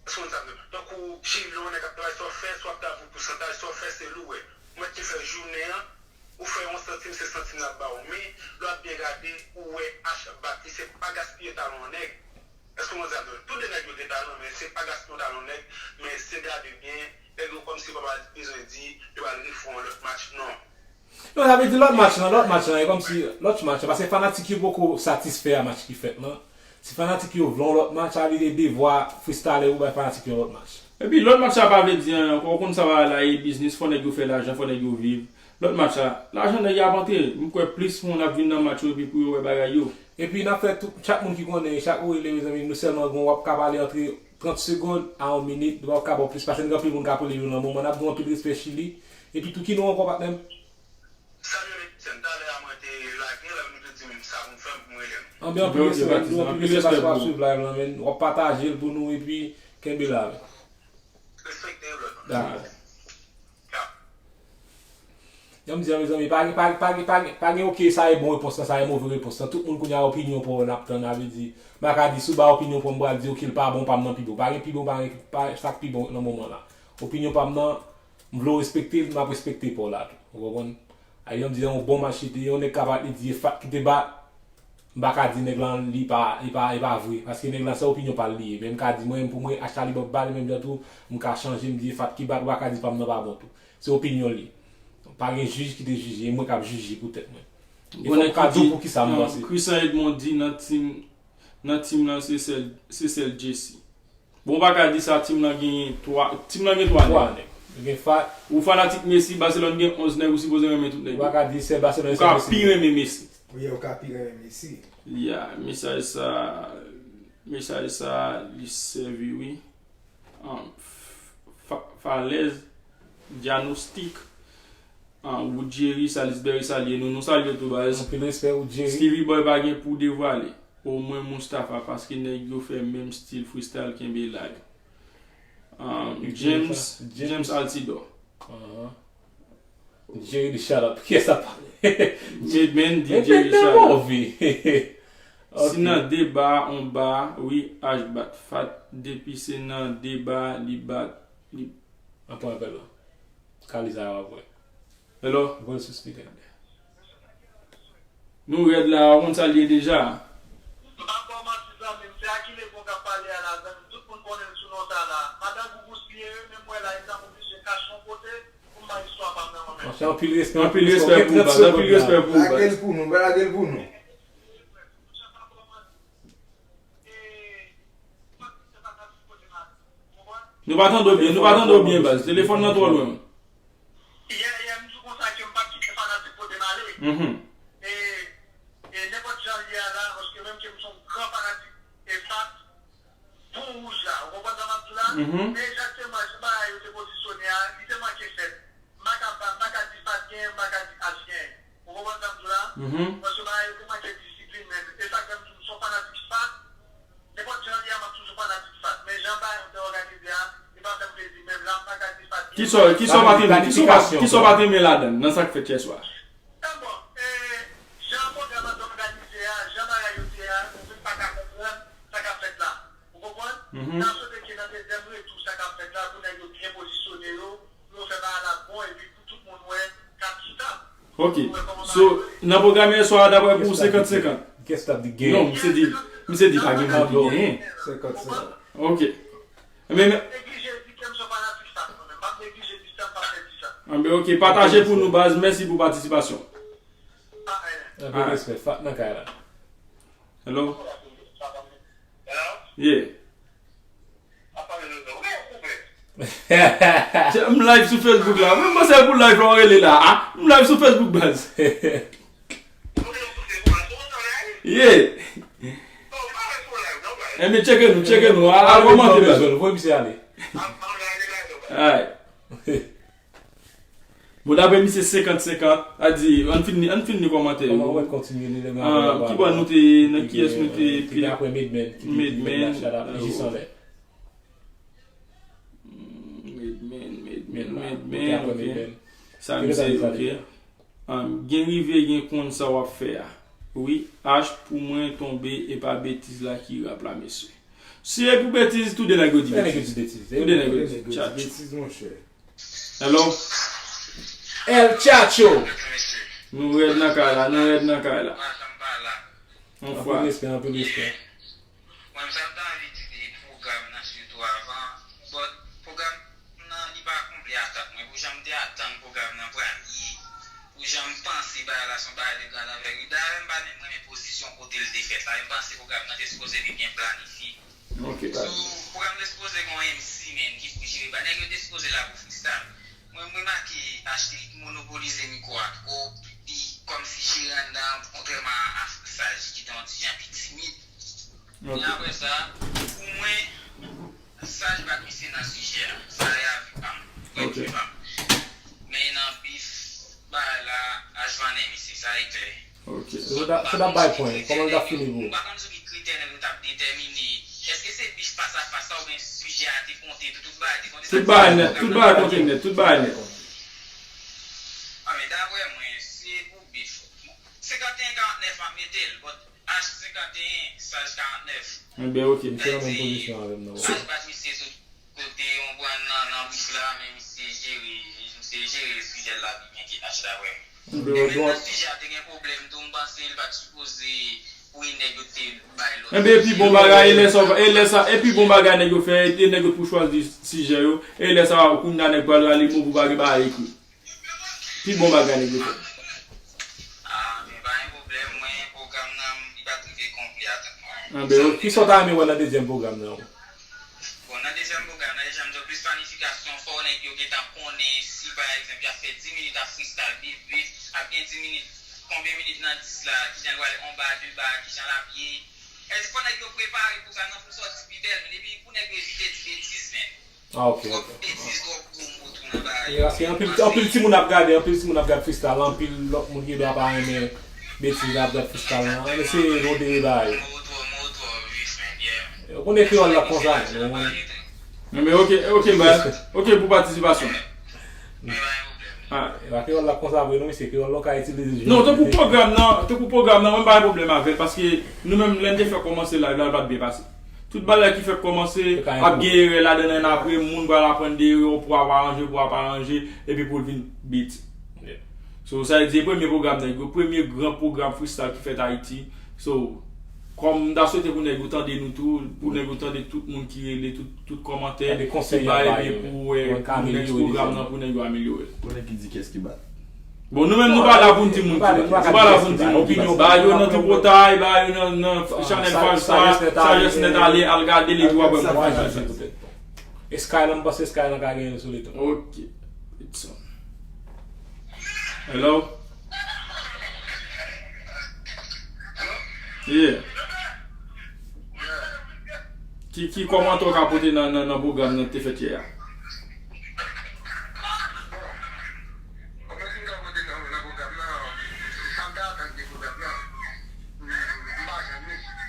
Èske w konn sa m di w? Tankou Chili, yon nèg ap travay, sa w fè, sa w ap travay pou pousantaj, sa w fè, se li w wè. Ou mèt te fè jounen an, ou fè yon santim, se santim l ap ba w. Men, lè w ap byen gade, ou wè H bat li, se pa gaspiye talan yon nèg. Èske w konn sa m di w? Tou de nèg yo gen talan, men se pa gaspiye yon talan yon nèg, men se gade byen, nèg yo kòmsi yo pa pral bezwen di, yo pral refè yon lòt match, non. Non, sa vle di lòt match lan, lòt match lan, e kòmsi lòt match lan, paske fanatik yo poko satisfè a match ki fèt lan. Si fanatik yo vle yon lòt match, sa vle di devwa freestyle ou bay fanatik yo yon lòt match. Epi lòt match la pa vle di anyen ankò, ou konn sa bagay la ye biznis, fò nèg yo fè lajan, fò nèg yo viv. Lòt match la, lajan nèg yo ap antre, m kwè plis moun ap vin nan match yo epi pou yo wè bagay yo. Epi n ap fè tout, chak moun ki konnen, chak ou rele, mezanmi, nou sèlman gon, w ap ka pale antre trant segonn a yon minit, nou p ap ka ba w plis, paske n gen anpil moun k ap rele yo nan moman, n ap di w anpil respè Chili. Epi tou, ki non ankò, patnè m? Samuel Etienne, talè a mwen te lage, lè nou te di m sa pou m fè, pou m rele nou. Anben, anpil respè, anpil respè paske w ap swiv live lan, men w ap pataje l pou nou, epi kenbe la, men. Respekte yo, brother. Dakò. Jan m di a, mezanmi, pa gen, pa, pa, pa, pa gen, oke, sa e bon repons lan, sa e move repons lan. Tout moun kounye a opinyon pa w n ap tann, sa vle di, m pa ka di, si w ba opinyon pa w, m pral di, oke, l pa bon, pa m nan pi bon. Pa gen pi bon, pa gen, pa, sa k pi bon nan moman la. Opinyon pa m nan, m vle w respekte l, m ap respekte pa w la tou. Ou konprann? A, jan m di, yon bon match li te ye, yon nèg kapab li di, e Fat ki te bat, m pa ka di nèg lan li pa, li pa, li pa vre. Paske nèg lan se opinyon pa l li ye. Men m ka di mwen, pou mwen, H Talibòb bat li, menm jan tou, m ka chanje, m di e Fat ki bat, ou pa ka di pa m nan pa bon tou. Se opinyon li. Pa gen jij ki te jije, e mwen k ap jije pou tèt mwen. E fò m ka di w poukisa m panse. Christian Edmond di nan tim, nan tim lan se sèl, se sèl Jesse. Bon, ou pa ka di sa, tim lan genyen twa, tim lan gen twa nèg. Twa nèg. Gen Fat. Ou fanatik Messi, Barcelone gen onz nèg, ou sipoze renmen tout nèg yo. Ou pa ka di se Barcelone, ou ka pi renmen Messi. Wi, ou ka pi renmen Messi. Ya, mesaj sa, mesaj sa, li sèvi, wi. An, F-, Fa-, Falèz, Diagnostik, an, Wood Jerry, Salisbury, salye nou, nou salye w tou, baz. Anpil respè, Wood Jerry. Stevie Boy pa gen pou devwale. Omwen Moustapha, paske nèg yo fè menm stil freestyle, kenbe la. Um, James, James Altidor. Jerry di shout out. Kiyès ap pale? Edmond di Jerry shout out. Si nan deba, on ba, wi, H bat Fat. Depi se nan deba, li bat, li. Anpil apèl la. Kaliza ap wè. Hello? Voye sou speaker. Nou rèd la, ou konn sa l ye deja. M pa ba w manti, zanmi m, se Akile Bon k ap pale a la, zanmi m. Tout moun konnen l sou non sa la. Madan Gougous li ye, menm wè la, e tankou misye kache yon kote pou m bay istwa pa m nan mwen menm. Monchè, anpil respè, anpil respè pou ou, baz, anpil respè pou ou, baz. Lage l pou nou, lage l pou nou. Nou pa tande w byen, nou pa tande w byen, baz. Telefòn nan twò lwen. Yè, yè, m di w konsa ke m pa t kite fanatik pote m ale. Mhm. E, e nenpòt jan l ye a la, paske menm ke m se yon gran fanatik e Fat, Pou wouj la, ou konprann sa m ap di w la? Mhm. Men egzakteman jan bagay yo te pozisyone a, li te manke fèt. M pa ka, m pa ka di Fat genyen, m pa ka di H genyen. Ou konprann sa m di w la? Mhm. Paske bagay yo te manke disiplin, men e sa k fè m di w, m se yon fanatik Fat. Nenpòt jan l ye a, m ap toujou fanatik Fat. Men jan bagay yo te òganize a, li pa fè m plezi, menm la, m pa ka di Fat genyen. Kisa, kisa w pa t renmen, kisa w pa, kisa w pa t renmen ladan l, nan sa k fèt yè swa? Bon, e, jan pwogram nan te òganize a, jan bagay yo te ye a, ou menm pa ka konprann sa k ap fèt la. Ou konprann? Mhm. N ap swete ke nan dezyèm retou, sa k ap fèt la, pou nèg yo byen pozisyone yo, pou yo fè bagay la bon, epi pou tout moun wè k ap chita. Ok. So, nan pwogram yè swa a, daprè pou ou, senkant senkant? Guest of the game. Non, misye di, misye di pa gen moun ki genyen. Senkant senkant. Ok. Men, men. Anben, ok, pataje pou nou, baz. Mèsi pou patisipasyon. Anpil respè. Fat nan kay la. Hello? Yeah. M live sou Facebook la. Mwen panse pou live la, w rele la. Ah, m live sou Facebook, baz. Yeah. Enben, tcheke nou, tcheke nou. Al, al kòmante, baz. Voye misye ale. Ay. Bon, dapre misye senkant senkant, a di, ann fin, ann fin li kòmantè yo. Kòman w kontinye li, lè m Ah, ki bò nou te, nan kiyès nou te, te, te apre Medmen, ki te Medmen, Medmen, shout out, euh, jis anlè. Medmen, Medmen, Medmen, ok. Sa misye, ok. Ah, gen rive, gen konn sa w ap fè a. Wi, H pou mwen tonbe, e pa betiz la ki rap la, mesye. Si e pou betiz, tou de nèg yo di betiz. Tou de nèg yo di betiz. Tou de nèg yo di betiz, monchè. Hello? El Chacho! Nou rèd nan kay la, nou rèd nan kay la. Yon fwa. Anpil respè, anpil respè. Mwen, m sa m ta anvi di de pwogram nan sitou avan. But pwogram nan, li pa konble atant mwen. Pou jan m te atann pwogram nan pral ye, pou jan m panse bagay la se yon bagay de grande envergure. Dayè, m pa menm renmen pozisyon kote l te fèt la. M panse pwogram nan te sipoze te byen planifye. Ok, so, pwogram te sipoze gen yon M C, man, ki pou jere bagay. Nèg yo te sipoze la pou freestyle. Mwen, m remake H T monopolize mikwo a twòp, li kòmsi jere anndan, kontrèman a Saj ki te yon ti jan pi timid. Ok. Men apre sa, pou mwen, Saj bat misye nan sijè a. Sa e avi pa m. Pwennvi pa m. Men nan bif, bagay la, H vannen misye, sa e klè. Ok. So, da-, so, dat bay pwen. Kòman l t ap fini pou ou? M pa konn sou ki kritè nèg yo t ap detèmine. Èske se bif fas a fas la oubyen sijè a te konte tou, tout bagay te konte? Tout bagay nèt, tout bagay konte nèt, tout bagay nèt. Ah, men daprè mwen, se pou bif. Senkant e en karant nèf m ap mete l, but H senkant e en, Saj karant nèf. Enben, ok, misye nan menm pozisyon avè m nan. Sou H bat misye sou kote yon bwa nan, nan bif la, men misye jere, misye jere sijè la pi byen ke H daprè m. Enben, e menm nan sijè a te gen pwoblèm tou, m panse l pa t sipoze pou e nèg yo te bay lòt sijè. Enben, pi bon bagay, e lè sa, e lè sa, e pi bon bagay nèg yo fè, e nèg yo pou chwazi sijè yo, e lè sa, kounye a nèg pral rale mo pou pa gen bagay ekri. Pi bon bagay nèg yo fè. Ah, men pa gen pwoblèm, mwen, pwogram nan, li pa t rive konplè atant mwen. Anben, kisa w ta renmen wè nan dezyèm pwogram nan? Bon, nan dezyèm pwogram nan, e jan m di w, plis planifikasyon, fò nèg yo gentan konnen si, pa egzanp, y ap fè dis minit ap freestyle, bif, bif, ap gen dis minit, konbyen minit nan dis la, kijan l pral, yon ba, de ba, kijan l ap ye. Èske fò nèg yo prepare pwogram nan pou l sòti pi bèl, men epi pou nèg yo evite di betiz, men. Ah, ok, ok. Twòp betiz, twòp gwo mo tou nan bagay yo. Yeah, paske anpil, anpil timoun ap gade, anpil timoun ap gade freestyle, anpil lòt moun gen dwa pa renmen betiz la ap gade freestyle lan. Ann eseye modere bagay yo. Mo twò, mo twò vif, men, yeah. Ou konnen kreyòl la konsa, men, ou konnen. Non, men ok, ok, baz. Ok pou patisipasyon. Men pa gen pwoblèm. Ah. E pa kreyòl la konsa vre, non, mesye, kreyòl la ou ka itilize jodi. Non, tankou pwogram nan, tankou pwogram nan, mwen pa gen pwoblèm avè l, paske nou menm, lè n te fè kòmanse live la, l pa t byen pase. Tout bagay ki fèk kòmanse, ap gen erè ladan l, apre moun pral aprann de erè w pou ap aranje, pou ap aranje, epi pou l vin betiz. Yeah. So, sa vle di, premye pwogram nèg yo, premye gran pwogram freestyle ki fèt Ayiti. So, kòm m ta swete pou nèg yo tande nou tou, pou nèg yo tande tout moun ki rele, tout, tout kòmantè, tout bagay, epi pou wè, pou nèks pwogram nan, pou nèg yo amelyore l. Konnen ki di kès ki bat. Bon, nou menm, nou pa la pou n di moun ki, nou pa la pou n di moun ki. Ba yo nan tripotay, ba yo nan, nan chanèl falsa, sajès nèt ale, al gade l epi w ap wè moun ki di sa. Sky la, m panse Sky la ka genyen sou li tou. Ok. It's on. Hello? Yeah. Ki, ki kòmantè w ka pote nan, nan, nan pwogram nan te fèt yè a?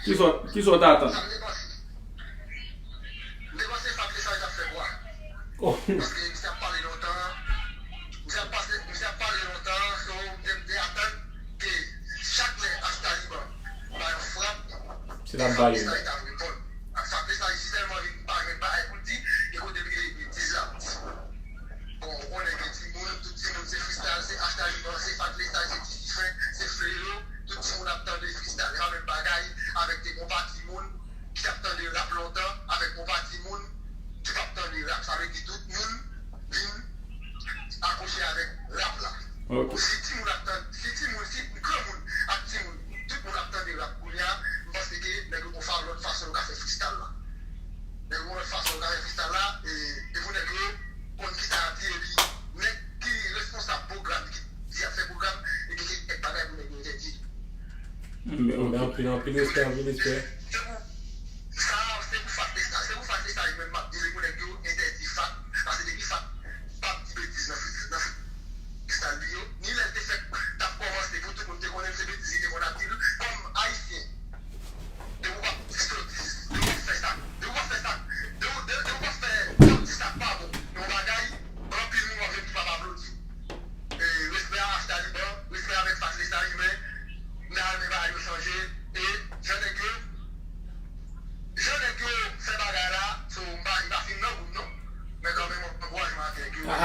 Kisa, kisa w ta atann? Oh. Paske misye ap pale lontan. Misye ap pase, misye ap pale lontan, so, m te, m te atann ke chak lè H Taliban ba yon frap, se l ap ba li. Sa li t ap reponn. Sa, sa, si sèlman li pa jwenn bagay pou l di, e kote li rele betiz la. Bon, ou konnen ke timoun, tout timoun se freestyle, se H Taliban, se Fat Lesage, se Ti Sifen, se Frero, tout timoun ap tande freestyle. E pa menm bagay avèk de konpa timoun ki t ap tande rap lontan, avèk konpa timoun ki p ap tande rap. Sa vle di tout moun vin akwoche avèk rap la. Ok. Si timoun ap tann, si timoun, si granmoun ak timoun, tout moun ap tande rap kounye a, m panse ke nèg yo gon fa-, lòt fason yo ka fè freestyle la. Nèg yo gon lòt fason yo ka fè freestyle la, e, e pou nèg yo konn kisa y ap di, epi nèg ki responsab pwogram, ki di y ap fè pwogram, epi gen kèk bagay pou nèg yo entèdi. Men, ok. Anpil, anpil respè, anpil respè. Se pou sa,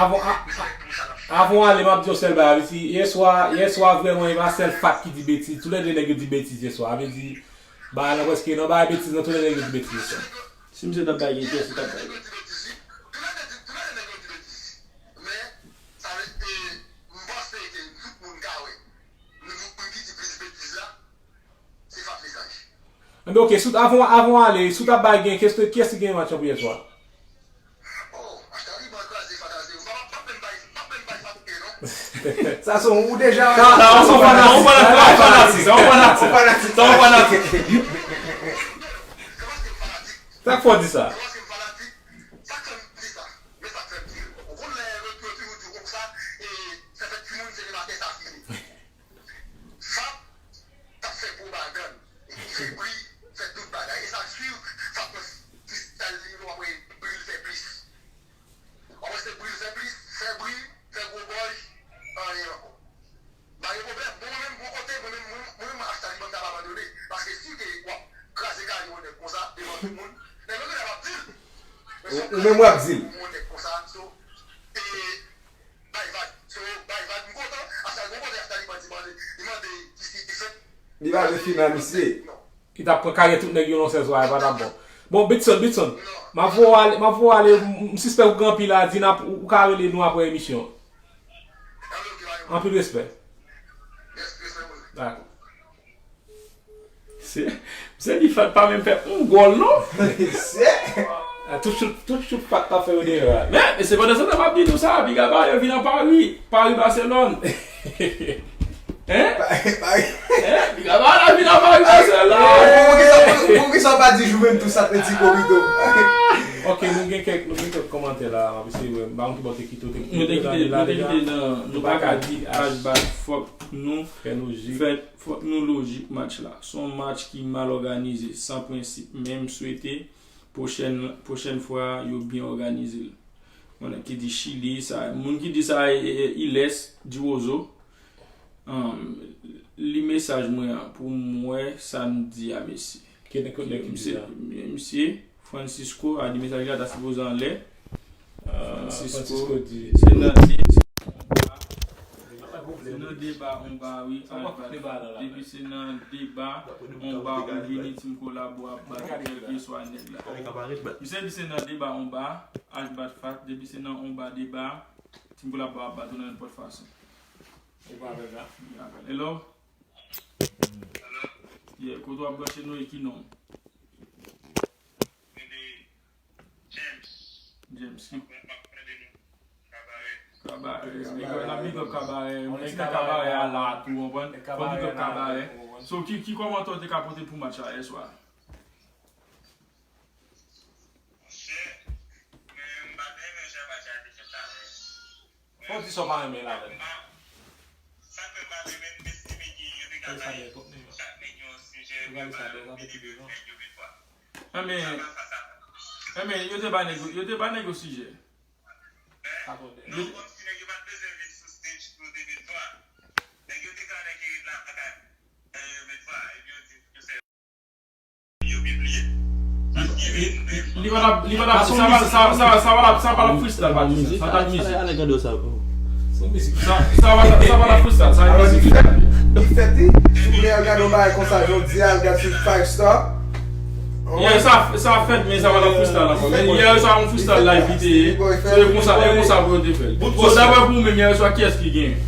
Avan, a- a- avan w ale, m ap di yon sèl bagay. Vle di, yèswa, yèswa vrèman, e pa sèl Fat ki di betiz. Toulède nèg yo di betiz yèswa. Vle di, bagay lan prèske nan bagay betiz lan, toulède nèg yo di betiz yèswa. Si misye t ap bay gen kès, li t ap bay. Enben, ok, si w t, avan, avan w ale, si w t ap bay gen, kiyès, kiyès ki gen match lan pou yèswa? Sa se yon, ou deja. Sa, sa, ou se yon fanatik. Sa, ou fanatik. Sa, ou fanatik. Sa, ou fanatik. Sa k fè w di sa? Fab t ap fè pwopagann, epi fè bri, fè tout bagay. E sa k swiv, Fab nan freestyle li, nou ap wè bri l fè plis. W ap wè se bri l fè plis, fè bri, fè gwo gòj, anyen ankò. Pa gen pwoblèm. Bon, mwen menm, bon kote, mwen menm, mwen, mwen menm, Ash Taliban, m t ap abandone. Paske si w te, w ap kraze karyè yon nèg konsa, devan tout moun, nèg yo genlè p ap di l. Ou, ou menm w ap di l. Yon nèg konsa, so, e, bay vag. So, bay vag, m kontan. Ash Taliban, bon kote Ash Taliban di mande, li mande ki si ki fèt. Li pa vle fini a misye. Non. Li t ap pran karyè tout nèg yo nan sèl swa, e pa t ap bon. Bon, Bitson, Bitson, m ap voye w ale, m ap voye w ale, m, m sispèk ou gen anpil a di, n ap, ou, ou ka rele nou apre emisyon an. Anpil respè. Dakò. Se, se li Fat pa menm fè yon gòl, non? Se. Ah, tout chout, tout chout Fat t ap fè yo deyò a. Men, e se pandan se tan m ap di nou sa, Big Aba yo vin nan Pari, Pari Baselòn. Hein? Pari. Hein? Big Aba la vin nan Pari Baselòn. Pou, pou kisa, pou, pou kisa w pa di Juventus Atletico pito? Ok, nou gen kèk, nou gen kèk kòmantè la, m ap eseye wè, m pa konn ki bò w te kite, w te kite, nou te kite nan, nou pa ka di H bat, fòk nou fè lojik. Fè Fòk nou lojik match la. Se yon match ki mal òganize, san prensip, men m swete pwochèn, pwochèn fwa yo byen òganize l. Konnen ki di Chili, sa, moun ki di sa, e, e, e, Iles Diwozo, um, li mesaj mwen an pou m wè sa n di a mesye. Ki nèg, nèg ki di sa? Misye, Francisco a di mesaj la ta sipoze anlè. Ah, Francisco, Francisco di se nan di, se nan deba, on ba, wi, Albat. Depi se nan deba, on ba, ou vini, Team Kolabo ap bat, kèlkeswa nèg la. Misye di se nan deba, on ba, Albat Fat, depi se nan on ba deba, Team Kolabo ap bat ou nan nenpòt fason. Hello? Yeah, kote w ap branche nou e ki non? James. James, ki? Kabarè. Big up, n ap big up Kabarè. Mwen ti nan Kabarè a la tou, w konprann? Fò big up Kabarè. So, ki, ki kòmantè w te ka pote pou match la yèswa? Monchè, mwen, m pa t renmen jan match la te fèt la, men Fò w di sa w pa renmen ladan l. Sa k fè m pa renmen l, m estime ke yo te ka bay chak nèg yon sijè, men pa yo vini vin fè yo vin fwa. Sa pa sa. Enben, yo te ba nèg yo, yo te ba nèg yo sijè. Sa konnen. Non, kòmsi nèg yo pa t bezwen vin sou stage pou yo te vin fwa. Nèg yo te ka nèg ki ret lakay, yo vin fwa, epi yo di yo se Li pa t ap, li pa t ap, sa pa, sa, sa, sa pa t ap, sa pa t ap freestyle, pa di sa. Sa t ap mizik. Sa, sa pa t ap, sa pa t ap freestyle, sa mizik. Li fèt, wi. Si w vle al gade yon bagay konsa, jodi a, al gade sou Five Star. Yeah, sa, sa fèt, men sa pa t ap freestyle ankò. Men yè, sa yon freestyle live li te ye. Se konsa, e konsa pou yo te fè l. So, daprè pou ou menm, yè swa, kiyès ki genyen?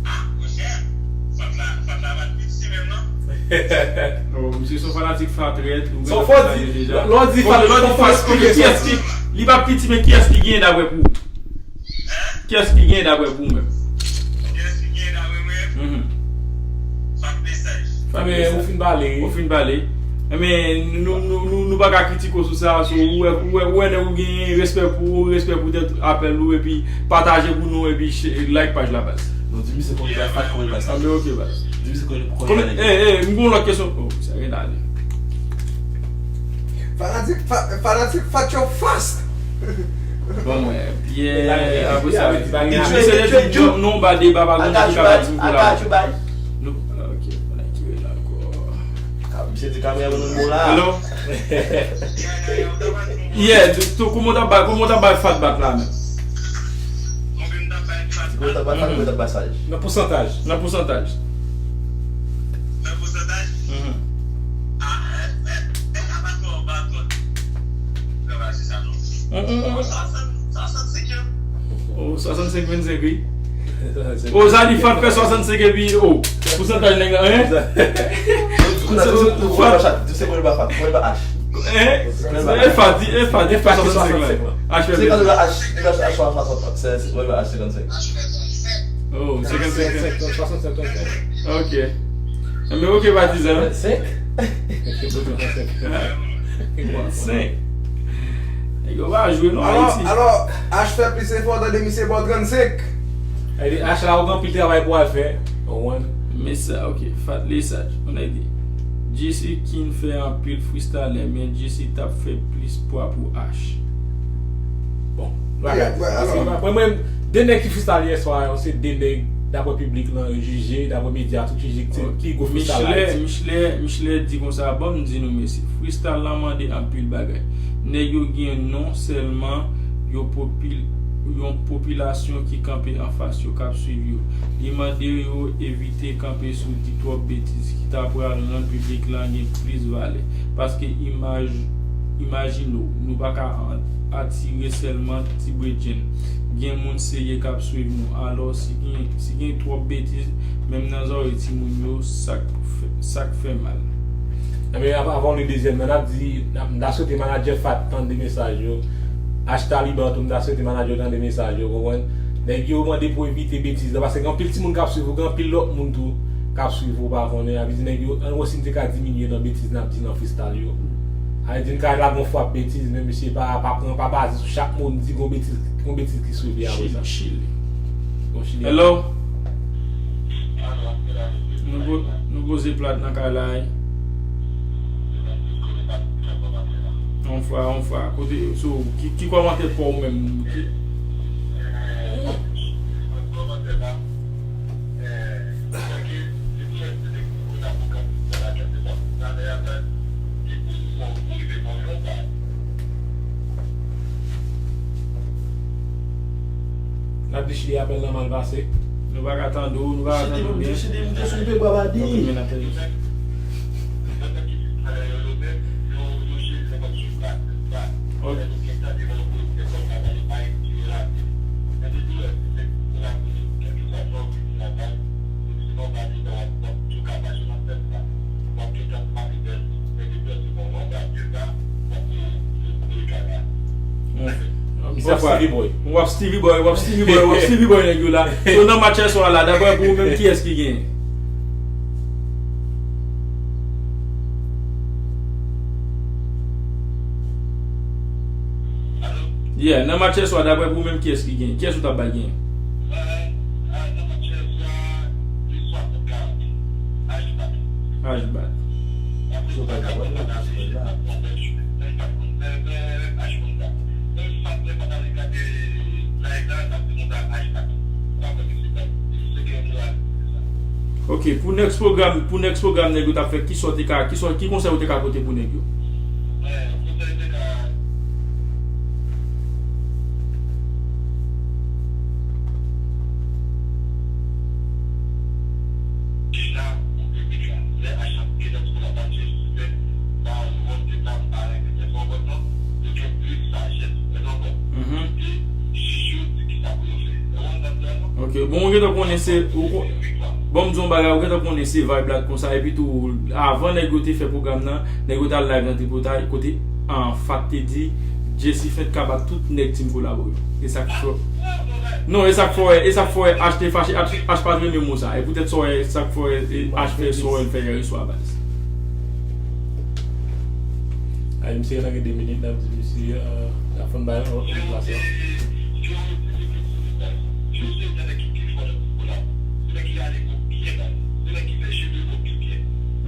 Ah, monchè, Fat la, Fat la pa t piti menm, non. Non, misye se yon fanatik Fat rèd. Sa w fò di, lè w di Fat, fò w esplike sa. Kiyès ki, li pa piti, men kiyès ki genyen daprè pou ou? Kiyès ki genyen daprè pou ou menm? Kiyès ki genyen daprè mwen? Mhm. Fat mesaj. Fat mesaj. Ou fin pale, wi. Ou fin pale. Enben, nou, nou, nou, nou pa ka kritike w sou sa, so, ou wè, ou wè, ou wè nèg ou genyen, respè pou ou, respè pou tèt apèl ou, epi pataje pou nou, epi like paj la, baz. Non, di misye kòman li bay Fat, kòman li bay sa. Anben, ok, baz. Di misye kòman li, kòman li bay nèg yo. Eh, eh, m gon lòt kesyon. Oh, sa gen ale. Fanatik, fa-, fanatik Fat yo fast. Bon, mwen, Pierre, apre sa, li di misye te di non, ba deba, pa gen moun ki ka bat Team Kolabo. Nou, ok, mwen ki rele ankò. Misye di kamera nou bon la. Hello? Yeah, tou, kòman w t ap bay, kòman w t ap bay Fat bat la menm? Pou yo ta bay, pou yo ta bay saj. Nan pousantaj. Nan pousantaj. Nan pousantaj? Mhm. Ah, eh, eh, eh, abatwa, abatwa. Travay, se sa, non? Mm, mm, mm. Swasannsenk, swasannsenk, yo. Oh, swasannsenk vennsenk, wi. Oh, sa di Fat fè swasannsenk epi, oh, pousantaj nèg la, hein? Fat. Di se mwen ba Fat, mwen ba H. Hein? E Fat, e Fat, e Fat swasannsenk la. H fè senkannsenk la, H, H, H, H, H, senkannsenk. Oh, senkannsenk. Swasannsenk, swasannsenk. Ok. Enben, ok, patizan. Senkannsenk? Senkannsenk. Nèg yo pa jwe non, Ayiti. Alò, H fè plis efò, tande misye ba w trannsenk. Sa vle di H la, ou gen anpil travay pou w al fè. Ou konprann? Men sa, ok. Fat Lesage, on a dit. Jesse King fè anpil freestyle, men Jesse t ap fè plis pwa pou H. Bon, nou pa ka di sa. Paske, mwen, mwen, de nèg ki freestyle yè swa yo, se de nèg, daprè piblik lan, yo jije, daprè medya, tout jije ki, ki gwo freestyle Ayiti. Michelet, Michelet, Michelet di konsa, ban m di nou, mesye, freestyle lan mande anpil bagay. Nèg yo gen non sèlman, yo popil-, yon popilasyon ki kanpe anfas yo, k ap swiv yo. Li mande yo evite kanpe sou di twòp betiz ki ta pral rann piblik lan gen plis valè. Paske imaj-, imajine w, nou pa ka an-, atire sèlman ti bredjenn. Gen moun serye k ap swiv nou. Alò, si gen, si gen twòp betiz, menm nan zòrèy timoun yo, sa k fè, sa k fè mal. Enben, av-, avan nou li dezyèm nan, n ap di, n ap, n ta swete manadjè Fat tande mesaj yo. H Taliban tou, m ta swete manadjè yo tande mesaj yo, konprann? Nèg yo mande pou evite betiz la, paske gen anpil timoun k ap swiv ou, gen anpil lòt moun tou k ap swiv ou, pa konnen. Sa vle di nèg yo, ann wè si n te ka diminye nan betiz n ap di nan freestyle yo. Sa vle di n ka lage yon frap betiz, men mesye pa, pa pran, pa baze sou chak mo n di, gon betiz, gon betiz ki swiv li apre sa. Chili, Chili. Gon Chili. Hello? Nou po-, nou poze plat nan kay la, wi. On fwa, on fwa. Kote, so, ki, ki kòmantè pa w menm? Ki N ap di Chili apèl lan mal pase. Nou pa ka tande w, nou pa ka tande w byen. Chili, m te sou pye bwa pa di. Ok. W ap Stevie Boy. W ap Stevie Boy, w ap Stevie Boy, w ap Stevie Boy nèg yo la. So nan match aswè a la, daprè pou ou menm, kiyès ki genyen? Yeah, nan match aswè a, daprè pou ou menm, kiyès ki genyen? Kiyès ou t ap bay genyen? Ashbat. Ok, pou next program, pou next program nèg yo t ap fè, kisa w te ka, kisa, ki konsèy ou te ka pote pou nèg yo? Ok, bon, ou gentan konnen se, ou kon-, bon, m di yon bagay, ou gentan konnen se vibe la k konsa, epi tou, avan nèg yo te fè pwogram nan, nèg yo t al live nan Tripotay, kote, an, Fat te di, Jesse fenk ka bat tout nèg Team Kolabo yo. E sa k fè, non, e sa k fè, e sa k fè H te fache, H, H pa t renmen mo sa. E poutèt sa w wè, sa k fè, e, H fè sa w wè l fè yè swa, baz. Ay, misye gen de minit, n ap di misye, euh, n ap fè n bay yon lòt moun plas la.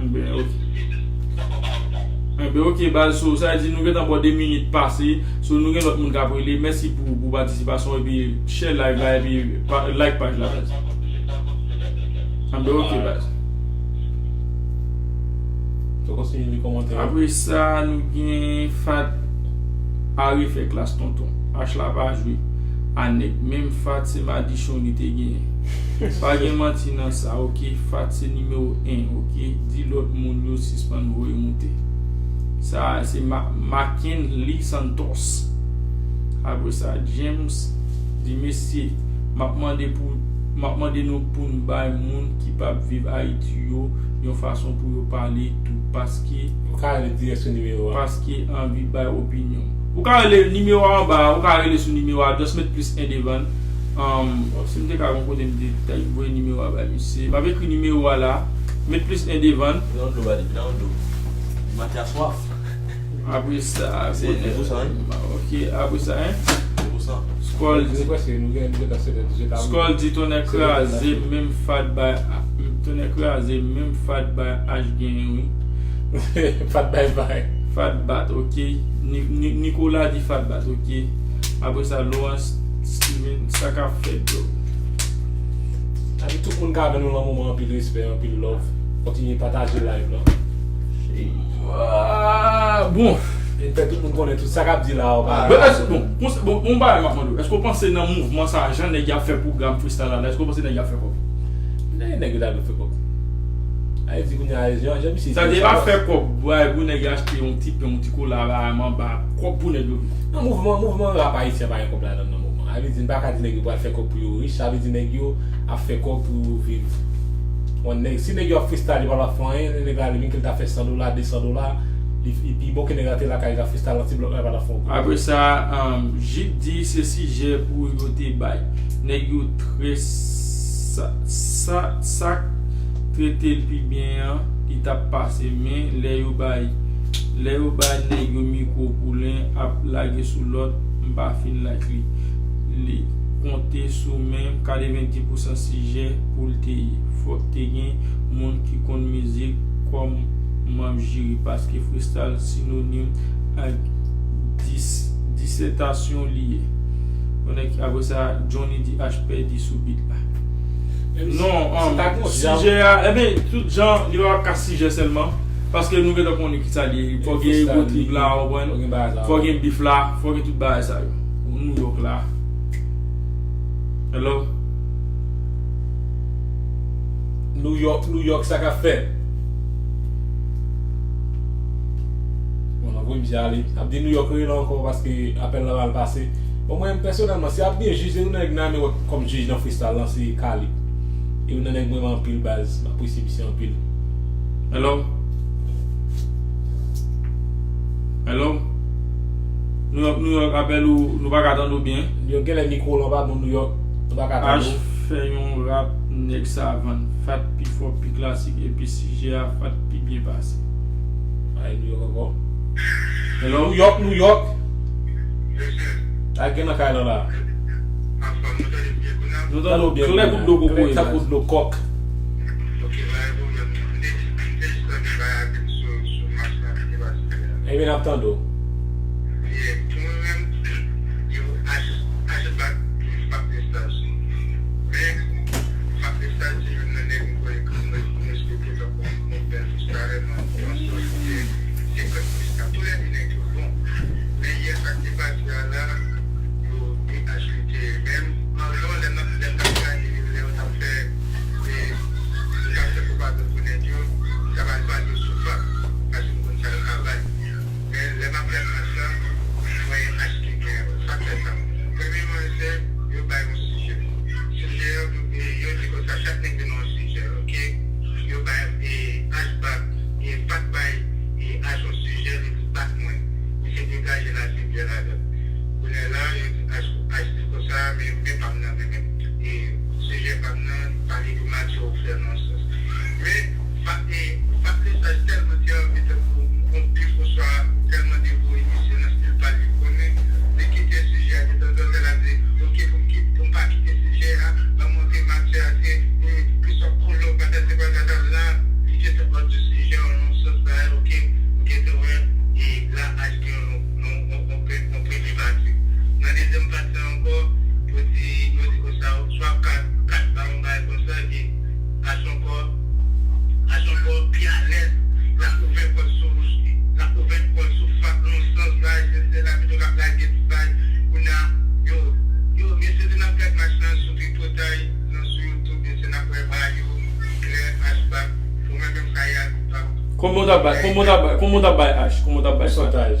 Enben, ok. Enben, ok, baz, so, sa vle di nou gentan bò de minit pase, so, nou gen lòt moun k ap rele. Mèsi pou, pou patisipasyon, epi share live la, epi pa-, like paj la, baz. Enben, ok, baz. Apre sa, nou gen Fat a refè klas tonton. H la pa jwe. A nèg, menm Fat se madichon li te genyen. Pa gen manti nan sa, oke? Fat se nimewo en, oke? Di lòt moun yo sispann voye moute. Sa a se Ma- Mackenly Santos. Apre sa, James di, mesye, m ap mande pou, m ap mande nou pou n bay moun ki p ap viv Ayiti yo yon fason pou yo pale tou, paske Ou ka rele dirèk sou nimewo a. Paske anvi bay opinyon. Ou ka rele nimewo a anba a, ou ka rele sou nimewo a, just met plis en devan. Um, si m te ka gon kote m te, te voye nimewo a bay misye. M ap ekri nimewo a la, met plis en devan. Vin nan dlo, badi, vin nan dlo. Matya swaf. Apre sa, se de pou san, wi. Ok, apre sa, hein? De pou san. Skol di, Skol di tonnè kraze, menm Fat bay, tonnè kraze, menm Fat bay H genyen, wi. Fat bay bay. Fat bat, ok. Ni- Ni- Nicolas di Fat bat, ok. Apre sa, Laurence Steven, sa k ap fèt, bro? Sa di tout moun k avè nou lan moman, anpil respè, anpil love. Kontinye pataje live lan. Ah, bon. E fè tout moun konnen tout sa k ap di la, ou pa. Bon, èske, bon, bon, bon, bon, bagay m ap mande w. Èske w panse nan mouvman sa, jan nèg y ap fè pwogram freestyle la, èske w panse nèg y ap fè kòb? Nèg, nèg yo ta dwe fè kòb. A, e di kounye a, jan, jan misye Sa di, e pa fè kòb, bway, pou nèg achte yon ti pen, yon ti kola, ba, manba, kòb pou nèg yo vin. Nan mouvman, mouvman rap ayisyen pa gen kòb ladan nan mouvman. Sa vle di, n pa ka di nèg yo pral fè kòb pou yo rich, sa vle di nèg yo ap fè kòb pou yo viv. Bon, nèg, si nèg yo ap freestyle, yo pa t ap fè anyen, nèg la, li menm ke l ta fè san dola, de san dola, li, li pi bon ke nèg la te lakay, li ta freestyle nan ti blòk la, li pa t ap fè yon kòb. Apre sa, um, Jip di se sijè pou yo te bay. Nèg yo trè sa, sa, sa k trete l pi byen an, li t ap pase, men lè yo bay, lè yo bay nèg yo mikwo pou len ap lage sou lòt, m pa fin like li. Li konte sou men katrevenndis pousan sijè pou l te ye. Fòk te gen moun ki konn mizik kòm manm jiri, paske freestyle sinonim ak dis- disètasyon li ye. Konnen ki, apre sa, Johnny D H pèdi sou beat la. Non, um, sijè a, ebyen, tout jan, li pa ka sijè sèlman, paske nou gentan konnen ki sa li ye. Fò gen ego trip la, ou konprann? Fò gen bif la, fò gen tout bagay sa yo. Ou New York la. Hello? New York, New York, sa k ap fèt? Bon, n ap voye misye ale. Abdi New York rele ankò paske apèl la pral pase. Bon, mwen, pèsonèlman, si Abdi e jij, se youn nan nèg m renmen wè kòm jij nan freestyle lan, se Kali. E youn nan nèg m renmen anpil, baz. M apresye misye anpil. Hello? Hello? New York, New York, apèl ou, nou pa ka tande w byen. Yo genlè mikwo w lan pa bon New York, nou pa ka tande w. H fè yon rap nèg savann. Fat pi fò, pi klasik, epi sijè a Fat pi byen pase. Ay, New York ankò. Hello? New York, New York. Sa gen nan kay lan la. Nou tande w klè kou dlo kokoye, baz. Klè tankou dlo kòk. Ebyen, n ap tande w. Ye, pou mwen menm, yo, H, H bat, Fat Mesaj. Men, Fat Mesaj se youn nan nèg m kwè ke m, m respekte tankou yon bèl freestyler nan yon sòs, se, se kòd freestyle. Tou lè de nèg yo bon. Men yè sa k te pase a la, yo, D H li te ye. Men, anvan, lè n ap, lè n t ap gade, lè yo t ap fè, e, yo t ap fè pwopagand pou nèg yo, sa pral baze sou Fat, paske m konn sa yo ka bay. Men lè m ap gad match la, m wè H ki gen faktè sa. Premyeman, se yo bay yon sijè. Sijè a, e, yo di konsa, chak nèg vin yon sijè, oke? Yo bay, e, H bat, e, Fat bay, e, H yon sijè, li di bat mwen. Misye degaje l ase byen ladan. Kounye a la, yo di H, H di konsa, men, men pa m nan, men, men, e, sijè pa m nan, pale de match yo fè nan sans. Men, Fat, e, Fat Mesaj tèlman te anvi tankou yon bif oswa tèlman devore misye nan stil pa l, li konnen li kite sijè a detanzantan, l ap di, oke, pou m kit-, pou m pa kite sijè a, ban m montre match a, se, e, plis wap koule w, patati patata, la, li gentan out de sijè an, nan sans bagay, oke, m gentan wè, e, la, H gen yon, yon, yon, yon pre-, yon premye Kòman w t ap bay, kòman w t ap bay H? Kòman w t ap bay H? Pousantaj.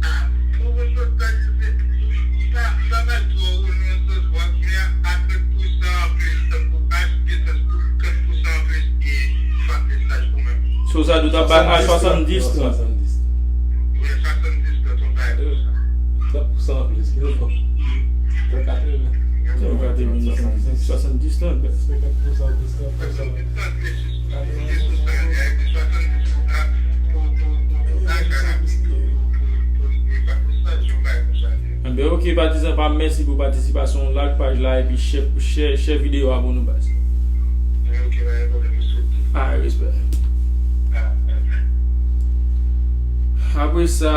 Ah, pou pousantaj, se, sa, sa pa twò, w nan sans w ap fè a, a trant pou san anplis, tankou H, gen sans pou trant pou san anplis, e, fat mesaj pou mwen. So, sa di w t ap bay H swasanndis, trant. Wi, swasanndis, trant, yon bagay konsa. Trant pou san anplis, wi. Trant katreven. Trant katreven, swasanndis, swasanndis, trant. Senkant pou san anplis, trant pou san. Enben, ok, patizan pa m, mèsi pou patisipasyon w. Like paj la epi share, share, share videyo a pou nou, baz. Alright, respè. Apre sa,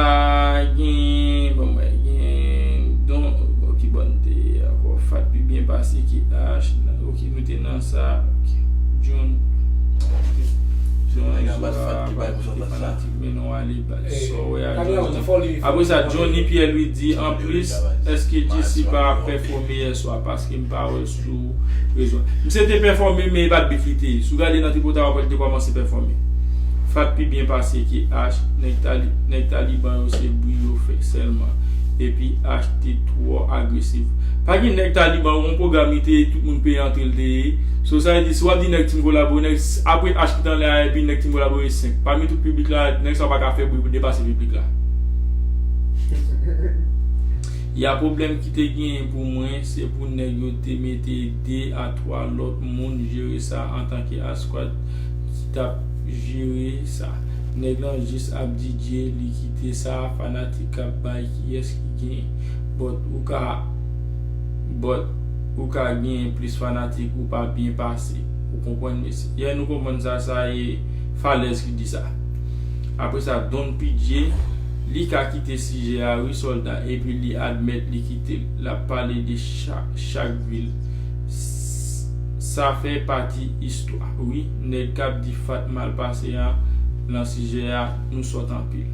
gen, bon, mwen gen, don, bon, ki bòn te ye ankò? Fat pi byen pase ki H. Ok, nou te nan sa. Ok. John. Ok. John, Zora, fanatik, men non, ale, baz. Sa w wè a, John. Apre sa, Johnny Pierre Louis di, anplis, èske Jessy pa pèfòme yè swa? Paske m pa wè l sou rezo. Misye te pèfòme, men e pa t bif li te ye. Si w gade nan tripotay, w ap wè l te kòmanse pèfòme. Fat pi byen pase ke H. Nèg Tali-, nèg Taliban yo se bri yo fè sèlman. Epi H te twò agresif. Pa gen nèg Taliban, yon pwogram li te ye, tout moun peye antre l te ye. So, sa vle di, si w ap di nèg Team Kolabo, nèg, apre H ki t anlè a, epi nèg Team Kolabo e senk. Pami tout piblik la, nèg sa yo pa ka fè bri pou depase piblik la. Ya pwoblèm ki te genyen pou mwen, se pou nèg yo te mete de a twa lòt moun jere sa antanke Asquad ki t ap jere sa. Nèg lan jis ap D J, li kite sa, fanatik k ap bay kiyès ki gen. But ou ka, but ou ka gen plis fanatik ou pa byen pase. Ou konprann, mesye? Yè nou konprann sa, sa e Falèz ki di sa. Apre sa, Don P J, li ka kite sijè a, wi, sòlda, epi li admèt li kite l. L ap pale de chak, chak vil. S-, sa fè pati istwa. Wi, nèg k ap di Fat mal pase a, nan sijè a, nou sòt anpil.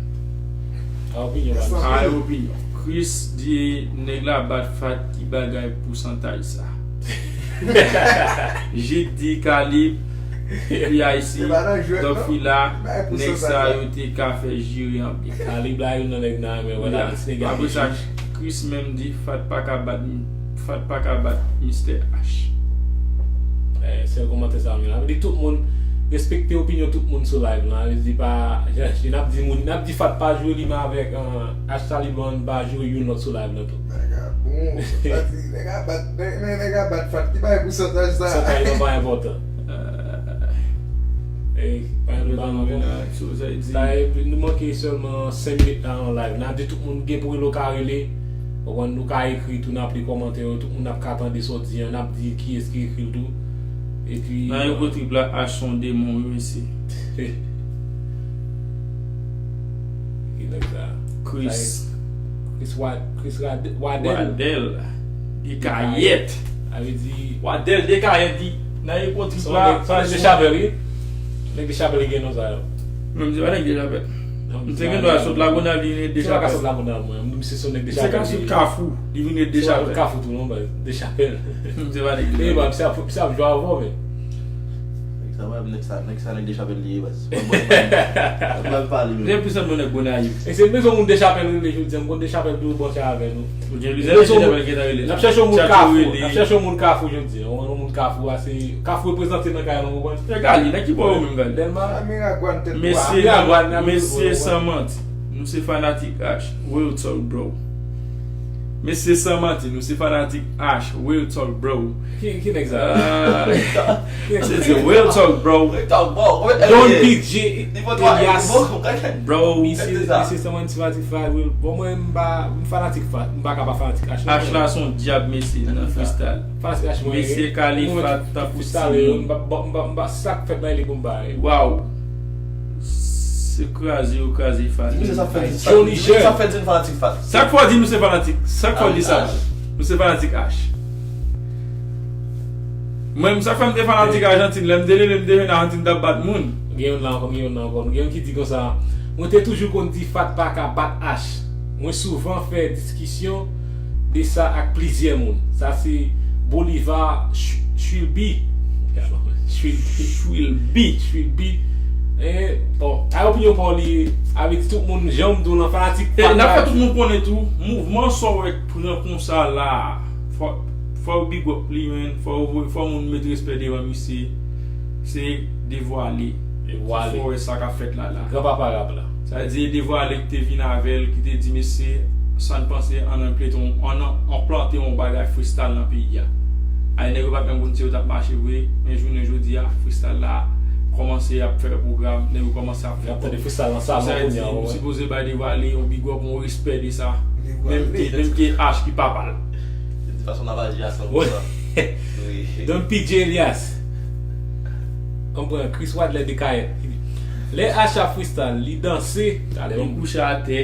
A opinyon, pa misye. A opinyon. Chris di, nèg la bat Fat, ki bagay pousantaj sa? Jid di, Kalib, P I C, Dòk Fila, nèg sa yo te ka fè jire anpil. Kalib la, youn nan nèg nan men, wè la, ti nèg. Apre sa, Chris menm di, Fat pa ka bat, Fat pa ka bat Mistè H. Eh, sèl kòmantè sa m gen la. Vle di tout moun, respekte opinyon tout moun sou live lan. Vle di pa, jan, jan n ap di moun, n ap di Fat pa jwe li menm avèk, eh, H Taliban pa jwe youn lòt sou live lan tou. Vagabon, sa di, nèg a bat, nèg, nèg, nèg a bat Fat, ki bay pousantaj sa? Pousantaj lan pa enpòtan. Eh, pa yon debat ankò. Sa e, nou manke sèlman senk minit la nan live. N ap di tout moun gen pou rele, w ka rele. Ou konprann, nou ka ekri tou, n ap li kòmantè yo, tout moun ap ka tande sa w di an, n ap di kiyès ki ekri l tou. Epi, nan egotrip la, H se yon demon, wi, mesye. Ki nèg sa? Chris. Sa e Chris Wa-, Chris Rad-, Wadèl. Wadèl. Dekayèt. Sa vle di Wadèl Dekayèt di, nan egotrip la, se yon nèg, se yon nèg de chapèl, wi. Nèg de chapèl ki gen non sa yo. Non, misye pa nèg de chapèl. Misye gen dwa sot Lagonav, li vin ret de chapèl. Misye pa ka sot Lagonav, mwen. Misye se yon nèg de chapèl. Misye ka sot Kafou, li vin ret de chapèl. Misye pa sot Kafou tou, non, baz. De chapèl. Misye pa nèg de chapèl. Misye ap, misye ap jwe avè w, men. Nèg sa, nèg sa, nèg sa, nèg de chapèl li ye, baz. Mwen, mwen, mwen, mwen pale, men. Depi se yon nèg Gonayiv. E se bezwen moun de chapèl rele jodi a, m konn de chapèl tou branche avè nou. Ou gen plizyè nèg de chapèl ki ta rele. N ap chèche yon moun Kafou, n ap chèche yon moun Kafou jodi a. Yon, yon moun Kafou a, se Kafou reprezante nan kay lan, ou konprann? E Gali, nan ki bò yo menm, Gali? Dèlma. Amiral Guan tèt bwa. Mesye, mesye, san manti, nou se fanatik H. Real talk, bro. Mesye, san manti, nou se fanatik H. Real talk, bro. Ki, ki nèg sa? Ah, se di real talk, bro. Real talk, bro. Don P J, Elias. Bro. Misye, misye, san manti, fanatik Fat, real. Bon, mwen, m pa, m fanatik Fat. M pa ka pa fanatik H. H la se yon dyab, mesye, nan freestyle. Fanatik H mwen ye. Mesye, Kali Fat tankou timoun. M pa, m pa, m pa, m pa, sa k fèt nan li pou m ba. Waw. Se kraze yo kraze Fat. Di misye sa fè di, Johnny Jean. Sa fè di n fanatik Fat. Sa k fè w di nou se fanatik? Sa k fè w di sa? Nou se fanatik H. Mwen menm, sa k fè m te fanatik Ajantin, lè m te leve, m te jwenn Ajantin t ap bat moun. Gen youn la ankò, gen youn la ankò. Gen youn ki di konsa, mwen te toujou konn di Fat pa ka bat H. Mwen souvan fè diskisyon de sa ak plizyè moun. Sa se Bolivar Ch-, Chwilby. Chwilby. Chwilby. Chwilby. E, bon, a opinyon pa w li, avè di tout moun, jan m di w lan, fanatik E, n ap fè tout moun konnen tou, mouvman sa w wè k pran konsa la, fò, fò yo big up li, men, fò, fò moun met respè devan misye, se Devwale. Devwale. Fò wè sa k ap fèt la, la. Granpapa rap la. Sa vle di, Devwale ki te vin avè l, ki te di, mesye, sa n panse, ann, ann plante, ann, ann plante yon bagay freestyle nan peyi a. Ay, nèg yo pa t menm konn si yo t ap mache vre, men jounen jodi a, freestyle la kòmanse ap fè pwogram, nèg yo kòmanse ap fè kòb. Sa vle di, nou sipoze bay Devwale yon big up, yon respè de sa. Menm ke, menm ke H ki papa l. Se di fason n ap aji a san pou san. Wi. Don P J Elias. Ann pran Chris Wadley de Kayèt. Lè H ap freestyle, li danse, talè li kouche atè,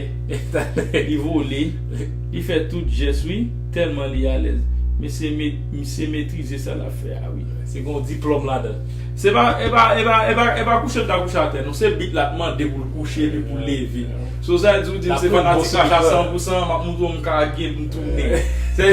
li vole, li fè tout jès, wi, tèlman li alèz. Mesye, me-, misye metrize sa l ap fè a, wi. Se gon diplòm ladan. Se pa, e pa, e pa, e pa, e pa kouche l ta kouche atè, non, se beat la t mande pou l kouche epi pou l leve. So, sa di w di m se fanatik H a san pou san, m ap montre w m ka gen m tounen. Se,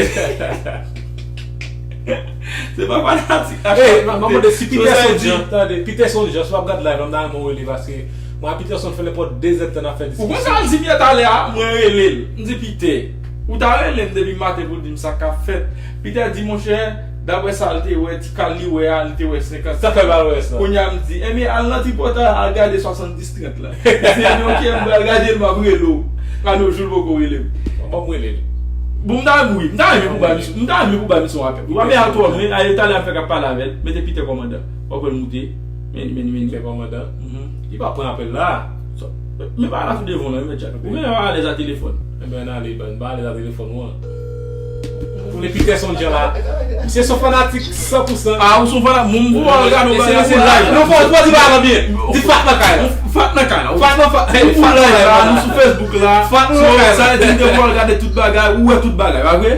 se pa fanatik H a. Ey, m ap mande si Peterson Jean, tande, Peterson Jean, si w ap gad live la, m ta renmen w rele paske mwen ak Peterson fè nenpòt de zèdtan n ap fè diskisyon. Ou konn sa l di m yè talè a? Mwen rele l. M di, Peter, ou ta rele m depi maten pou w di m sa k ap fèt. Peter di, monchè, daprè sa l te wè, ti kal li wè a, li te wè senkant. Sa fè palmarès la. Kounye a m di, enben, al nan tripotay, al gade swasanndistrant la. Se li, ok, m pral gade l, m ap rele w. Kano jou l poko rele m. Bon, m rele l. Bon, m ta renmen, wi, m ta renmen pou bay misye, m ta renmen pou bay misye yon apèl. Wi, men al twò lwen, ale talè ap fè k ap pale avè l, mete Peter kòmandan. W ap wè l moute. Men, men, men, men kòmandan. Mhm. Li pa pran apèl la. Men pa la tou devan w la, wi, mèt Jack. Ou genlè pa alèz a telefòn. Enben, n ale, ban, n pa alèz a telefòn ou an. Pou le Peterson Jean la. Misye se yon fanatik san pou san. Ah, ou se yon fanatik. Moun pou al gade yon bagay pou live. Non, fò, fò di bagay lan byen. Di Fat nan kay la. Fat nan kay la. Fat nan, Fat, hey, Fat nan kay la. Nou sou Facebook la. Fat nan kay la. Sa vle di m te pou al gade tout bagay, ou wè tout bagay, pa vre?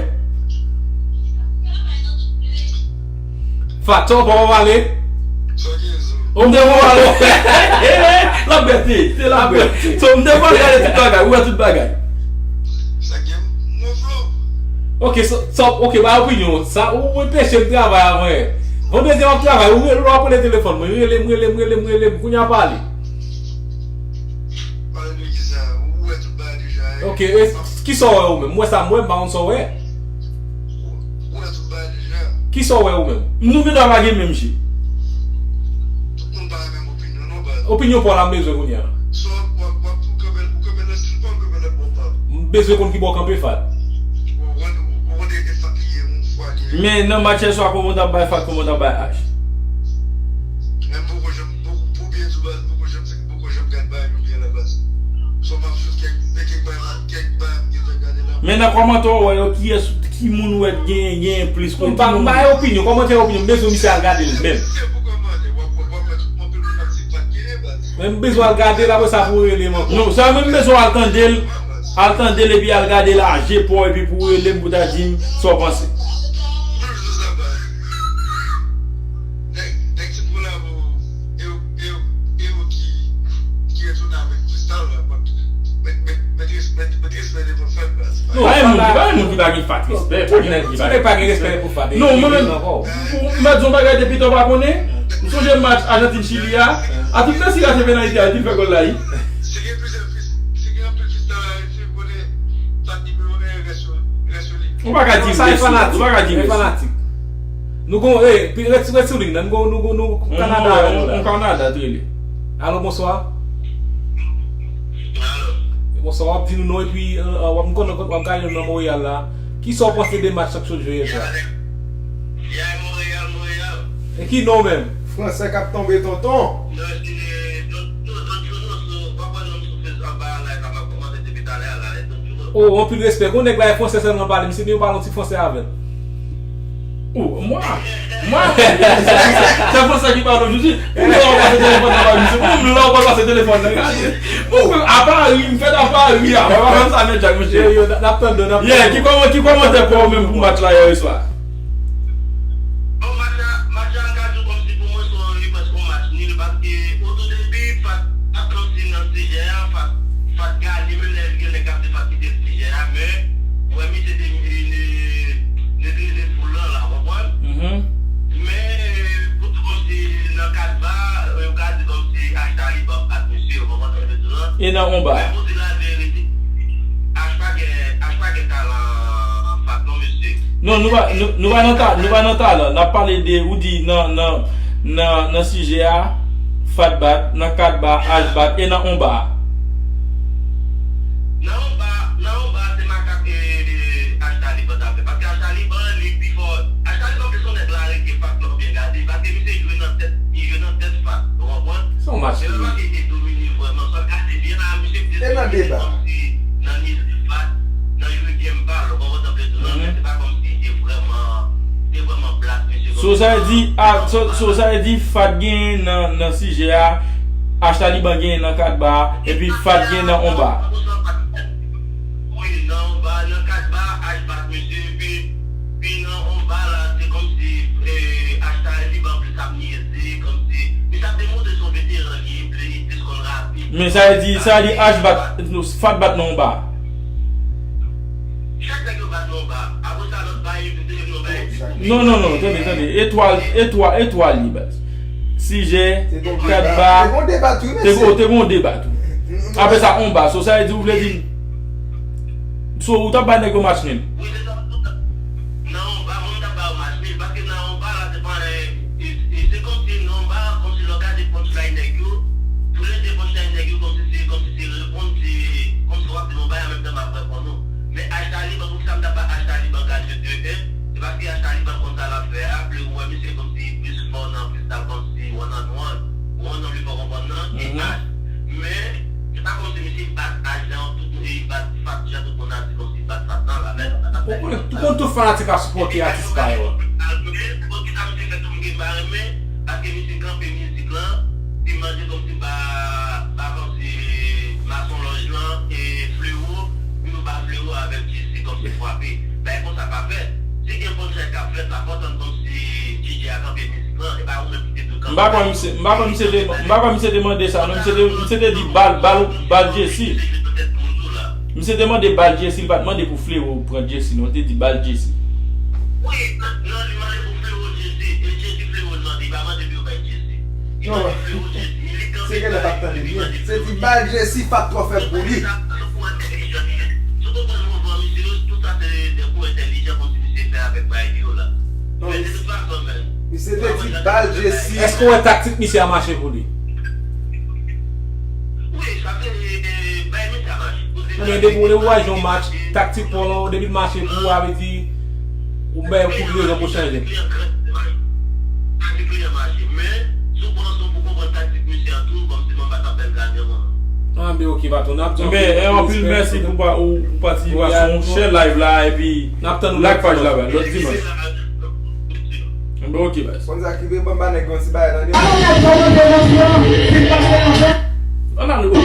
Fat, sa w pa pale? Sa w gen, Zo? Ou m te pale. Labète, se labète. So, m te pale gade tout bagay, ou wè tout bagay. Sa gen, mon flo. Ok, so, so, ok, bay opinyon. Sa, ou, ou enpeche m travay avan yè. Vandredi m ap travay, ou rele, w ap rele telefòn mwen. Rele m, rele m, rele m, rele m. Kounye a pale. Pale de kisa? Ou wè tout bagay deja, hein? Ok, e, kisa w wè ou menm? M wè sa m wè, m pa konn sa w wè. Ou wè tout bagay deja. Kisa w wè ou menm? Nou gen dwa pa gen menm je. Tout moun pa gen menm opinyon, non, baz. Opinyon pa w la m bezwen kounye a. So, w ap, w ap, ou kanpe, ou kanpe nan stil pa w, ou kanpe nan bò pa w. M bezwen konn ki bò w kanpe, Fat. Ou, ou, ou, ou, e Fat li ye, yon fwa li ye. Men nan match yè swa, kòman w t ap bay Fat, kòman w t ap bay H? Men m poko janm, poko, pou byen di w, baz, m poko janm, m poko janm gad bagay yo byen la, baz. So, m ap swiv kèk, kèk bagay, kèk bagay m gentan gade la. Men nan kòmantè, w wè yo, kiyès, ki moun ou wè t gen, gen plis kote? M pa, m pa gen opinyon. Kòmantè opinyon, m bezwen misye al gade l menm. Se pou kòmantè, w ap, w ap wè tout anpil moun ap di Fat genyen, baz. Men m bezwen al gade l, apre sa pou w rele m ankò. Non, sa menm m bezwen al tande l, al tande l epi al gade l a je pa w epi pou w rele m pou w ta di m sa w panse. Nèg, nèg ti kolabo, e yo, e yo, e yo ki, ki retounen avèk freestyle la, but met, met, met res-, met, met respè devan Fat, baz. Non, pa gen moun ki, pa gen moun ki pa gen Fat respè, pa gen nèg ki pa gen respè pou Fat. Non, mwen menm, ou, ou mèt di yon bagay depi tan w pa konnen. Ou sonje match Ajantin Chili a? Atik Messi rate penalite a, epi l fè gòl la, wi. Si gen plizyè fis-, si gen anpil freestyle Ayiti, kote Fat nimewo en rès sou, rès sou li. Ou pa ka di rès sou li, ou pa ka di rès sou li. Nou gon, eh, pi-, ret, ret sou liy nan, nou gon, nou gon, nou Kanada avè nou la. Kanada, trele. Alo, bonswa. Alo. Bonswa, w ap di nou non epi, eh, w ap, m konnen w ap gade nou nan Monreyal la. Kisa w panse de match Sanksyon jwe yè swa? Yay Monreyal, Monreyal. E ki non menm? Fransè k ap tonbe tonton. Non, se Don, Don, Don Juno, so, w ap wè non m sou Facebook, ap bay live la, m ap kòmante depi talè a la, e Don Juno. Oh, anpil respè. Gon nèg la e fransè sèlman pale, misye byen pale yon ti fransè avè l. Oh, mwa, mwa, se fransè ki pale jodi. Pou m la w pase telefòn nan bay misye. Pou m la w pase telefòn nan. Bon, apa ri, m fèt apa ri a. Apa fè m sa, men Jack, mesye. Yo, yo, n ap tann, n ap tann. Yeah, ki kòman, ki kòmantè pa w menm pou match la yè swa? Bon, match la, match la, m ka di w kòmsi pou mwen, se yon, li prèske yon match nil, paske o tou debi, Fat ap kòmsi nan sijè a, Fat, Fat gade, menm lè gen nèg k ap di Fat kite sijè a, men, ou wè, misye te, te, te metrize foul lan la, w konprann? Mhm. Men, pou di kòmsi nan kad va, yo ka di kòmsi H Taliban. E nan Onba. Men pou di laverite, H pa gen, H pa gen talan Fat non, mesye. Non, nou pa, nou, nou pa nan ta-, nou pa nan talan. N ap pale de, ou di nan, nan, nan, nan sijè a, Fat bat, nan Kat ba, H bat, e nan Onba. Nan Onba, nan Onba, se makak, e, e, H Taliban ta fè. Paske H Taliban, li pi fò. H Taliban plis yon nèg lare ke Fat non, byen gade. Paske misye jwe nan tèt, li jwe nan tèt Fat, ou konprann? Se yon match li ye. Paske li domine vrèman. Sa gade byen la, misye plis domine kòmsi nan nivo Fat, nan ritm pa l, ou konprann sa m vle di w lan, men se pa kòmsi li te vrèman, te vrèman blat misye kòmsi. So sa vle di, a, so, so sa vle di Fat genyen nan, nan sijè a, H Taliban genyen nan Kat ba, epi Fat genyen nan Onba. Wi, nan Onba, nan Kat ba, H bat misye, epi, epi nan Onba la, se kòmsi, eh, H Taliban plis ap nieze, kòmsi, misye ap demontre se yon veteran li ye, li plis konn rapid. Men sa vle di, sa vle di H bat, Fat bat nan Onba. Chak nèg yo bat nan Onba. Apre sa, lòt ba yo, yo, yo, yo, yo, Non, non, non, tande, tande. E twa, e twa, e twa li, baz. Sijè, Kat ba, te gon deba tou, wi, mesye. Te gon, te gon deba tou. Apre sa, Onba. So, sa vle di, ou vle di, so, ou t ap bay nèg yo match nil. Wi, se sa. Nan Onba, mwen, m t ap ba yo match nil, paske nan Onba, la, se pa, e, e, e, se kòmsi nan Onba, kòmsi lè w gade punchline nèg yo, tou le de punchline nèg yo, kòmsi se, kòmsi se reponn, se, kòmsi w ap di m yon bagay, an menm tan m ap reponn ou. Men H Taliban, poukisa m t ap ba H Taliban gade de en? Se paske H Taliban konn sa l ap fè a, Flewo wè misye kòmsi plis fò nan freestyle, kòmsi one on one, one on one, ou konprann nan, e H. Men, se pa kòmsi misye bat H jan tout moun, e bat Fat jan tout moun ap di kòmsi bat Fat nan, la, men sa pa t ap fèt. Ou konn, ou konn tout fanatik ap sipòte atis pa yo a. Men, poukisa misye fè tou m gen pa renmen, paske misye kanpe mizik lan, li manje kòmsi ba, ba kòmsi Mason Lòj lan, e Flewo, pou yo ba Flewo avèk Jesse kòmsi frape. Bagay konsa pa fèt. Si gen punchline k ap fèt la, fò w tann kòmsi D J a kanpe mizik lan, e pa ou menm ki te dwe kanpe. M pa kwè misye, m pa kwè misye te, m pa kwè misye te mande sa, non, misye te, misye te di bal, bal, bal Jesse. Misye te mande bal Jesse, li pa t mande pou Flewo pran Jesse, non, li te di bal Jesse. Wi, non, li mande pou Flewo Jesse, e Jesse Flewo l mande, li pa mande pou yo bay Jesse. Non, se genlè pa t tande byen. Se di bal Jesse, Fat twò fèb pou li. Non, misye te di bal Jesse. Èske w wè taktik misye a mache pou li? Ebyen, depi w, depi w wè yon match, taktik pa w lan, depi l mache pou ou, sa vle di, ou bay tout rezon pou chanje. Taktik li an mache, men si w pran leson pou konprann taktik misye an tou, kòmsi manba t ap bèl gade, mwen. Ah, ben, ok, patwon, n ap di anpil mèsi pou pa-, ou, pou patisipasyon, share live la, epi like paj la, lòt dimanch. Enben, ok, baz. Konn sa ki vre, ban m ba nèg yo yon ti bagay, tande. Alò, nèg, kòman te nan tan, si m pase nan tan? Ann ale, ok.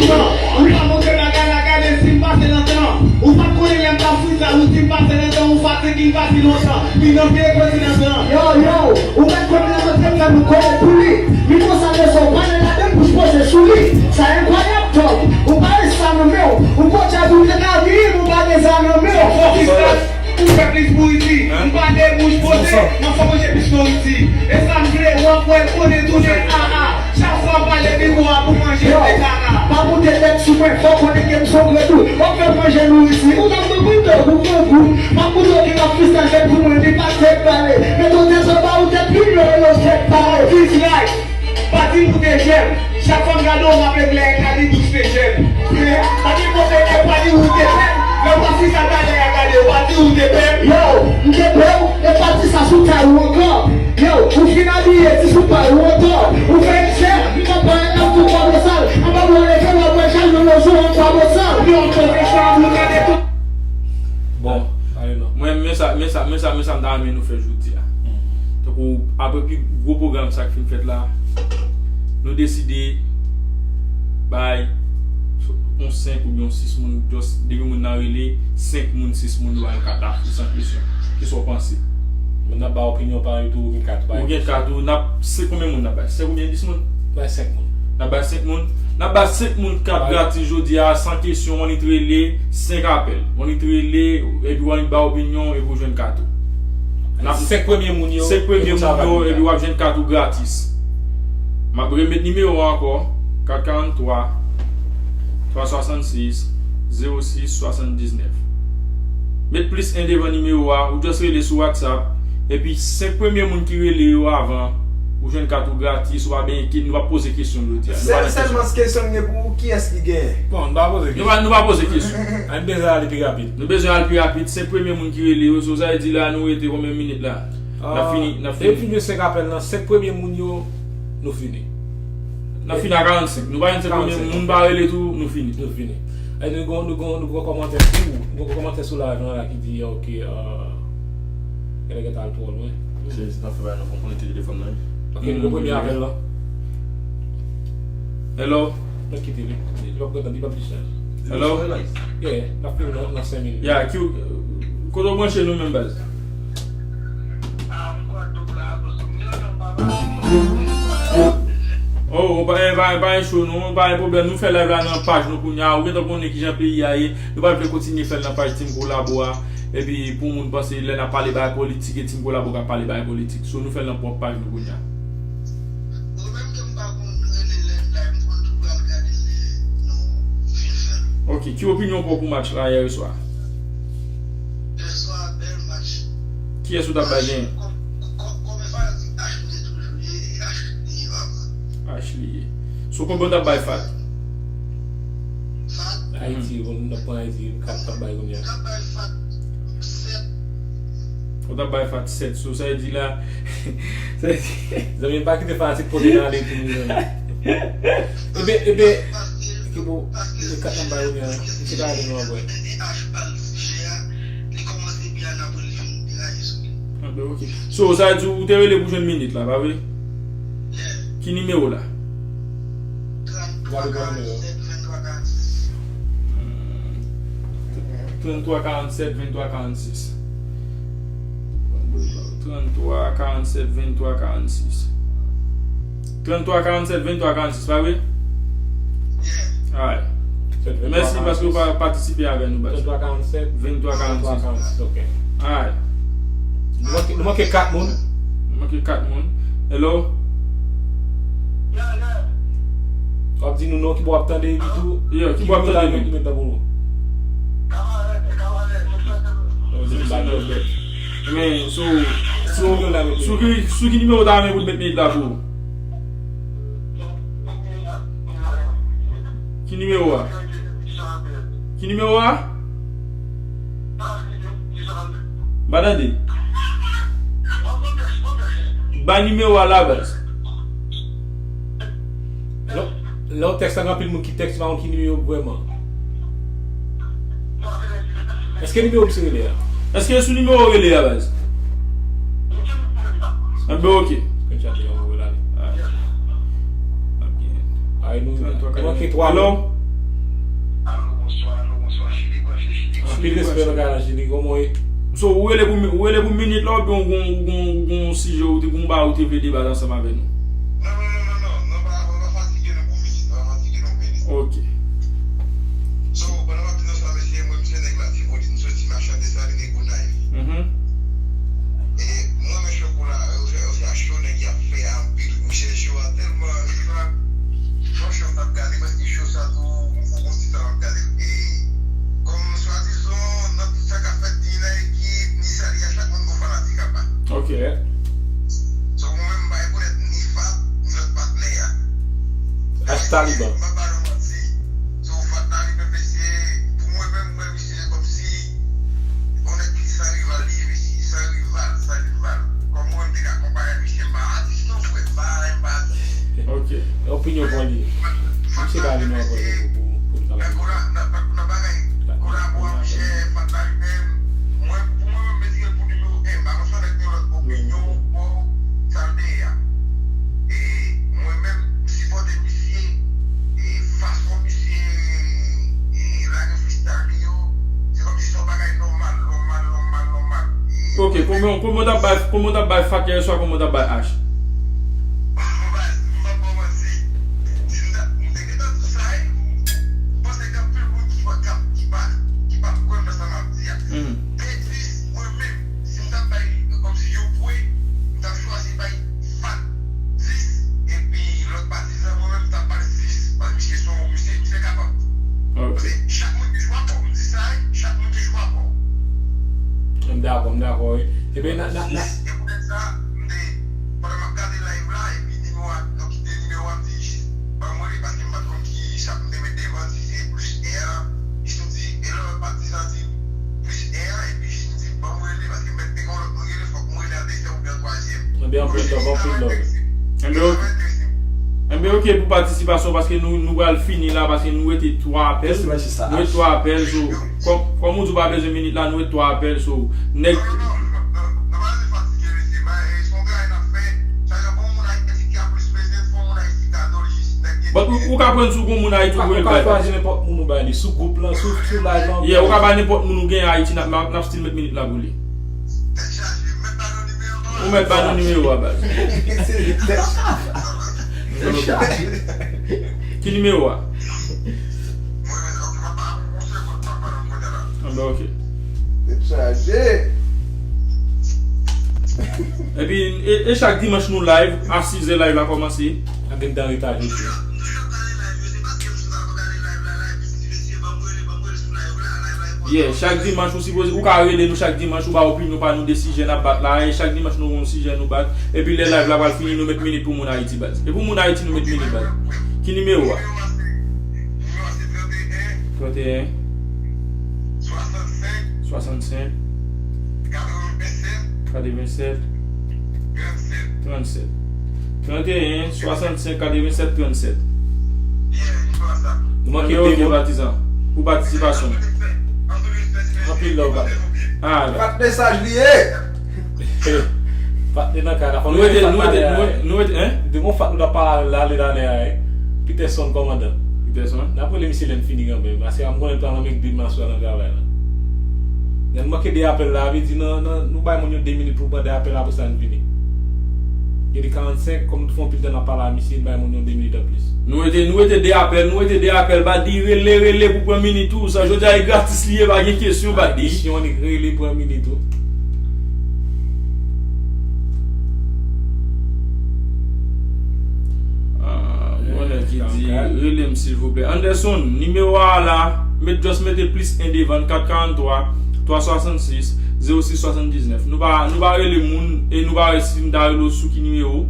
Ou pa montre bagay la, gade, si m pase nan tan. Ou pa t konnen lè m t ap freestyle, ou di m pase nan tan, ou fatige, m pase lontan. Li nan vye kontinans lan. Yo, yo, ou mèt konn lè mwen te fè nou konnen pou li. Li konsa leson, pale ladan l, bouch poze sou li. Sa enkwayab, Dòg. Ou pa ret sa nan men w. Ou gon djab ou te ka vini, ou pa gen sa nan men w. Fòkis la. Ou fè plis pouri di, m pa de bouch poze, m ap fè manje plis nouriti. E sa m vle, w ap wè l konnen tounen, a, a. Chak fwa m pale mikwo a pou manje, m te kaka. Pa moute tèt sou mwen, fò w konnen ke m se yon grenn tou. W ap fè manje nouriti. Ou t ap mwen pito, ou grangou. M ap moute w ki t ap freestyle, fè pou mwen, li pa tèt pale. Mete w tèt anba, ou tèt plimen, yo tèt pale. Dislike. Pa di m ou te jèn. Chak fwa m gade w, m ap regle ak Kalidous te jèn. Pa gen pwoblèm, e pa di ou te pè m. Lè w ap di sa talè a, gade, w pa di ou te pè m. Yo, m te pè w, e pa di sa sou tay ou ankò. Yo, ou fin abiye, ti sou pay ou ankò. Ou fè eksè, m konprann, m ap tou kwa bosal. Anba mwen leve, w ap wè jan yo lojou an kwa bosal. Yo, m poze chan, ou gade tout. Bon, mwen, men sa, men sa, men sa, men sa m ta renmen nou fè jodi a. Tankou, apre pi gwo pwogram sa k fin fèt la, nou deside bay yon senk oubyen yon sis moun, just depi moun nan rele, senk moun, sis moun, nou ba yo kat la, san kesyon. Kisa w panse? Moun nan ba opinyon pa li tou, ou gen kat, ou gen kat ou, n ap, se konbyen moun n ap bay? Senk oubyen dis moun? Bay senk moun. N ap bay senk moun. N ap bay senk moun kat gratis jodi a, san kesyon, one hit rele, senk apèl. One hit rele, epi one hit ba opinyon, epi w jwenn kat ou. N ap senk premye moun yo, senk premye moun yo, epi w ap jwenn kat ou gratis. M ap remet nimewo a ankò, kat karant twa, Twa swasannsis, zewo sis, swasanndiznèf. Met plis en devan nimewo a, ou just rele sou WhatsApp, epi senk premye moun ki rele yo avan, ou jwenn kat ou gratis, ou pa benyen ki, nou pa poze kesyon jodi a. Nou pa nan kesyon. Sèl, sèlman kesyon m gen pou ou, kiyès ki genyen? Bon, nou pa poze kesyon. Nou pa, nou pa poze kesyon. Ann bezwen ale pi rapid. Nou bezwen al pi rapid, senk premye moun ki rele yo, so sa vle di la, nou rete konbyen minit la? N ap fini, n ap fini. Depi nou jwenn senk apèl nan senk premye moun yo, nou fini. N ap fini a karannsenk. Nou pa jwenn senk premye moun, pa rele tou, nou fini. Nou fini. E nou gon, nou gon, nou gon kòmantè sou, nou gon kòmantè sou live lan la ki di, ok, euh, genlè gentan al twò lwen. Se, se nan fè bagay nan konekte telefòn nan, wi. Ok, nou gon premye apèl lan. Hello? Mwen kite li. Li p ap gentan, li p ap discharge. Hello? Yeah, n ap fini nan, nan senk minit. Yeah, ki, kote w branche nou menm, baz? Oh, oh, pa, pa, pa gen cho non, pa gen pwoblèm. Nou fè live la nan paj nou kounye a. Ou gentan konnen kijan peyi a ye. Nou pa t vle kontinye fè l nan paj Team Kolabo a. Epi pou moun panse lè n ap pale bagay politik, e Team Kolabo k ap pale bagay politik. So nou fè l nan pwòp paj nou kounye a. Mwen menm ke m pa konn rele lè live, m konn tou pral gade lè nou fin fè l. Ok, ki opinyon pa w pou match la yè swa? Yè swa, bèl match. Kiyès ou t ap bay genyen? Kò-, kò-, kòman sa di H li ye toujou? Ye H li ye, papa. H li ye. So, konbyen w t ap bay Fat? Fat? Ayiti, bon, nou t ap pran Ayiti, kat t ap bay kounye a. M t ap bay Fat sèt. Ou t ap bay Fat sèt. So, sa vle di la, sa vle di zanmi m pa kite fanatik pote n ale pou nou, zanmi. Ebyen, ebyen, ki bo, se kat n ap bay kounye a, misye ka ale nou apre. Anben, ok. So, sa vle di ou te rele pou jwenn minit la, pa vre? Ki nimewo la? Gade bon nimewo. Trannntwa karannsèt venntwa karansis. Trannntwa karannsèt venntwa karansis. Trannntwa karannsèt venntwa karansis, pa vre? Alright. Mèsi paske w pa patisipe avè nou, baz. Trannntwa karannsèt venntwa karansis, ok. Alright. Nou manke, nou manke kat moun. Nou manke kat moun. Hello? W ap di nou non, ki bò w ap tande epi tou. Yeah, ki bò w ap tande nou. Ki nimewo ta pou nou? Men, so, so, sou ki, sou ki nimewo w ta renmen pou n met minit la pou ou? Ki nimewo a? Ki nimewo a? M pa tande. Bay nimewo a la, baz. Lè, lè yon tèks la, gen anpil moun ki tèks, pa konn ki nimewo vrèman. Èske nimewo misye rele a? Èske sou nimewo w rele a, baz? Anben, ok. Screenshot li, anvoye l ale. Alright. N ap gen. Ay, nou, nou manke twa moun. Hello? Anpil respè nan kay la, Chili. Kòman w ye? So, ou rele pou mi-, ou rele pou minit la, oubyen ou gon, ou gon, ou gon sijè, ou te gon bagay ou te vle debate ansanm avè nou? Non, non, non, non, non, non, pa, pa, pa fatige nou pou minit, pa fatige nou pou minit. Ok. So, pandan w ap di nou sa, mesye, mwen, m se nèg Latibonit, m soti Machan Desalin e Gonayiv. Mhm. E mwen, men cho pou la, yo fè, yo fè a cho, nèg y ap fè a anpil. Misye cho a tèlman, e pa, franchman, m t ap gade, paske cho sa tou, m fou konn ti tan m ap gade l. E, kòm swadizan, nan tout sa k ap fèt, ni nan ekip, ni sa li a, chak moun gon fanatik apa. Ok. So, mwen menm, m pa rekonèt ni Fat, ni lòt patnè a. H Taliban. M pa ba nou manti. So, Fat Taliban, mesye, pou mwen menm, m wè misye kòmsi yon nèg ki san rival li ye, mesye. San rival, san rival. Kòm mwen, m te ka konpare misye, m pa atis non, frè, m pa, m pa atis. Ok. Opinyon pa w li. Misye ka vin ankò pou, pou, pou travay. Nan kola-, nan, nan, nan bagay kolabo a, monchè, Fat la li menm, mwen, pou mwen menm, m retire l pou nimewo en. M pa konn si w nèk gen lòt opinyon pou sa l te ye a. E mwen menm, m sipòte misye, e fason misye, e lage freestyle li yo, se kòmsi se yon bagay nòmal, nòmal, nòmal, nòmal. E ok, mwen menm, konbyen, konbyen w t ap bay, konbyen w t ap bay Fat yè swa, konbyen w t ap bay H? Bon, baz, m p ap ba w manti. Si m ta, m te gentan di w sa, wi. M panse gen anpil moun ki pa, k ap, ki pa, ki p ap kwè m nan sa m ap di a. Mhm. Depi mwen menm, si m t ap bay, kòmsi yon pwen, m t ap chwazi bay Fat dis, epi lòt patizan, mwen menm, m t ap ba l sis, paske misye se yon, misye, misye kapab. Dakò, m dakò, wi. Ebyen, na, na, na. Jis, e poutèt sa, m te, pandan m ap gade live la, epi nimewo a, nou kite nimewo a, m di, jis, ban m rele, paske m pa t konn ki chap m te met devan, si se plis en an, jis m di, e lè patizan di, plis en an, epi jis m di, ban m rele, paske m mèt te gen yon lòt moun rele, fòk m rele an dezyèm oubyen an twazyèm. Ebyen, anpil love, anpil love. Ebyen, ok. Ebyen, ok pou patisipasyon, paske nou, nou pral fini la, paske nou rete twa apèl. Nou rete twa apèl, so, kòm, kòm ou di w pa bezwen minit la, nou rete twa apèl, so, nèg. Non, non, non, non, nou pa bezwen fatige, mesye. Ba, e, se yon travay n ap fè. Sa gen bon moun Ayiti ki ap plis bezwen, fò moun Ayiti gade w, li jis nèg gen. But ou, ou ka pran sou gon moun Ayiti ou ka, ou ka chwazi nenpòt moun ou bay li. Sou gwoup lan, sou, sou live lan. Yeah, ou ka bay nenpòt moun ou gen Ayiti, n ap, n ap, n ap still met minit la pou li. Tèt chaje, mèt ba nou nimewo a. Ou mèt ba nou nimewo a, baz. Se tèt chaje. Tèt chaje. Ki nimewo a? Mwen, mwen, ok, papa, yon segonn, papa, nan mwen la. Ah, ben, ok. Tèt chaje. Epi, e, e chak dimanch nou live, a sizè live la kòmanse. Ak gen dan reta jodi a. Yeah, chak dimanch ou sipoze, ou ka rele nou chak dimanch, ou ba opinyon pa nou de sijè n ap bat la, e chak dimanch nou gen yon sijè nou bat, epi lè live la pral fini, nou met minit pou moun Ayiti, baz. E pou moun Ayiti, nou met minit, baz. Ki nimewo a? Trannteyen. Swasannsenk. Katrevensèt. Trannsèt. Trannteyen, swasannsenk, katrevensèt, trannsèt. Nou manke, ok, patizan. Pou patisipasyon. Anpil love, baz. Ah, baz. Pat mesaj li ye. Patnè nan kay la, fò nou rete, nou rete, nou rete, nou rete, hein? De bon fat nou t ap pale avè l la, ale talè a, hein? Peterson, kòmandan. Peterson? N ap rele misye lè n fini kanmenm, paske m konnen l pral nan McDonald aswè nan travay la. Lè n manke de apèl la, vle di nan, nan, nou bay moun yo de minit pou pran de apèl, apre sa n vini. Gen de karannsenk, kòm nou t fè anpil tan n ap pale a misye, n bay moun yo de minit anplis. Nou rete, nou rete de apèl, nou rete de apèl, Badi, rele, rele pou pran minit ou, sa jodi a e gratis li ye, pa gen kesyon, Badi. Misyon li rele pran minit ou. Ah, gen yon nèg ki di, rele m silvouplè. Anderson, nimewo a la, met, just mete plis en devan l, kat karanntwa, twa swasannsis, zewo sis swasanndiznèf. Nou pa, nou pa rele moun, e nou pa wè si m ta rele w sou ki nimewo.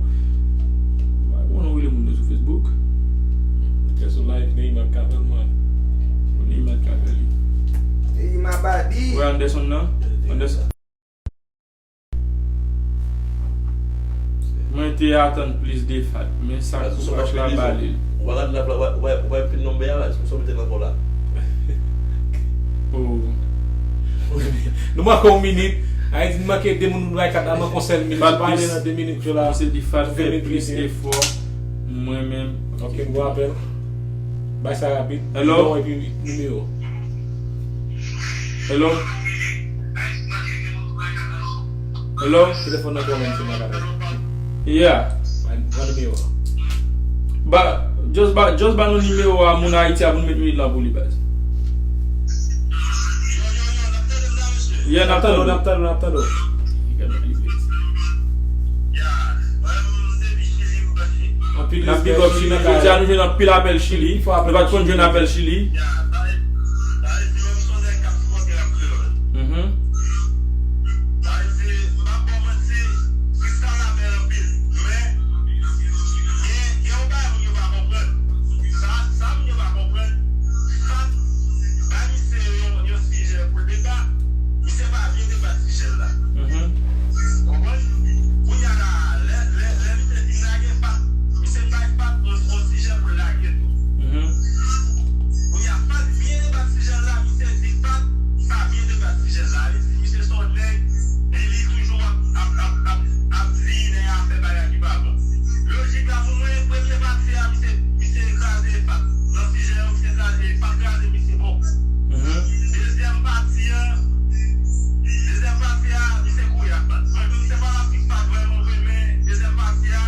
Bon, nou rele moun yo sou Facebook. Kè sou live, Neymar ka fè l, mwen. Neymar ka fè li. Neymar Badi. Wè Anderson nan? Anderson. Mwen te atann plis de fat, men sa kouraj la ba li. Ou pa gad live la, w ap, w ap, w ap pil nonm bè a, se pou sa w mete nan kò w la. Oh. Nou manke yon minit. Ayiti, nou manke de moun, nou bay kat la, manke yon sèl minit. Ou pa ale nan de minit yo la. Misye di fat fè plis efò. Mwen menm. Ok, m gon apèl. Bay sa rapid. Hello? Non, epi nimewo. Hello? Hello? Telefòn nan kò w menm, se mwen k ap rele. Yeah. Ban, ban nimewo a. Ba, just ba, just ba nou nimewo a moun Ayiti a pou n met minit lan pou li, baz. Yeah, n ap tande w, n ap tande w, n ap tande w. Anpil respè, Chili nan kay. Jodi a nou jwenn anpil apèl Chili. Nou pa t konn jwenn apèl Chili. Mhm. Bay misye yon, yon sijè pou l deba, misye pa vle deba sijè l la. Mhm. Konprann? Kounye a la, lè, lè, lè misye fin lage Fat, misye bay Fat yon, yon sijè pou l lage tou. Mhm. Kounye a, Fat byen deba sijè l la, misye di Fat pa byen deba sijè l la. Li di misye se yon nèg, e li toujou ap, ap, ap, ap, ap ziyi nèg a fè bagay ki pa bon. Lojik la pou mwen, premye pati a, misye, misye kraze Fat. Nan sijè yo, misye kraze, Fat kraze misye bò. Mhm. Dezyèm pati a, dezyèm pati a, misye kouri ak Fat. Mwen menm, se fanatik Fat vrèman vre, men dezyèm pati a,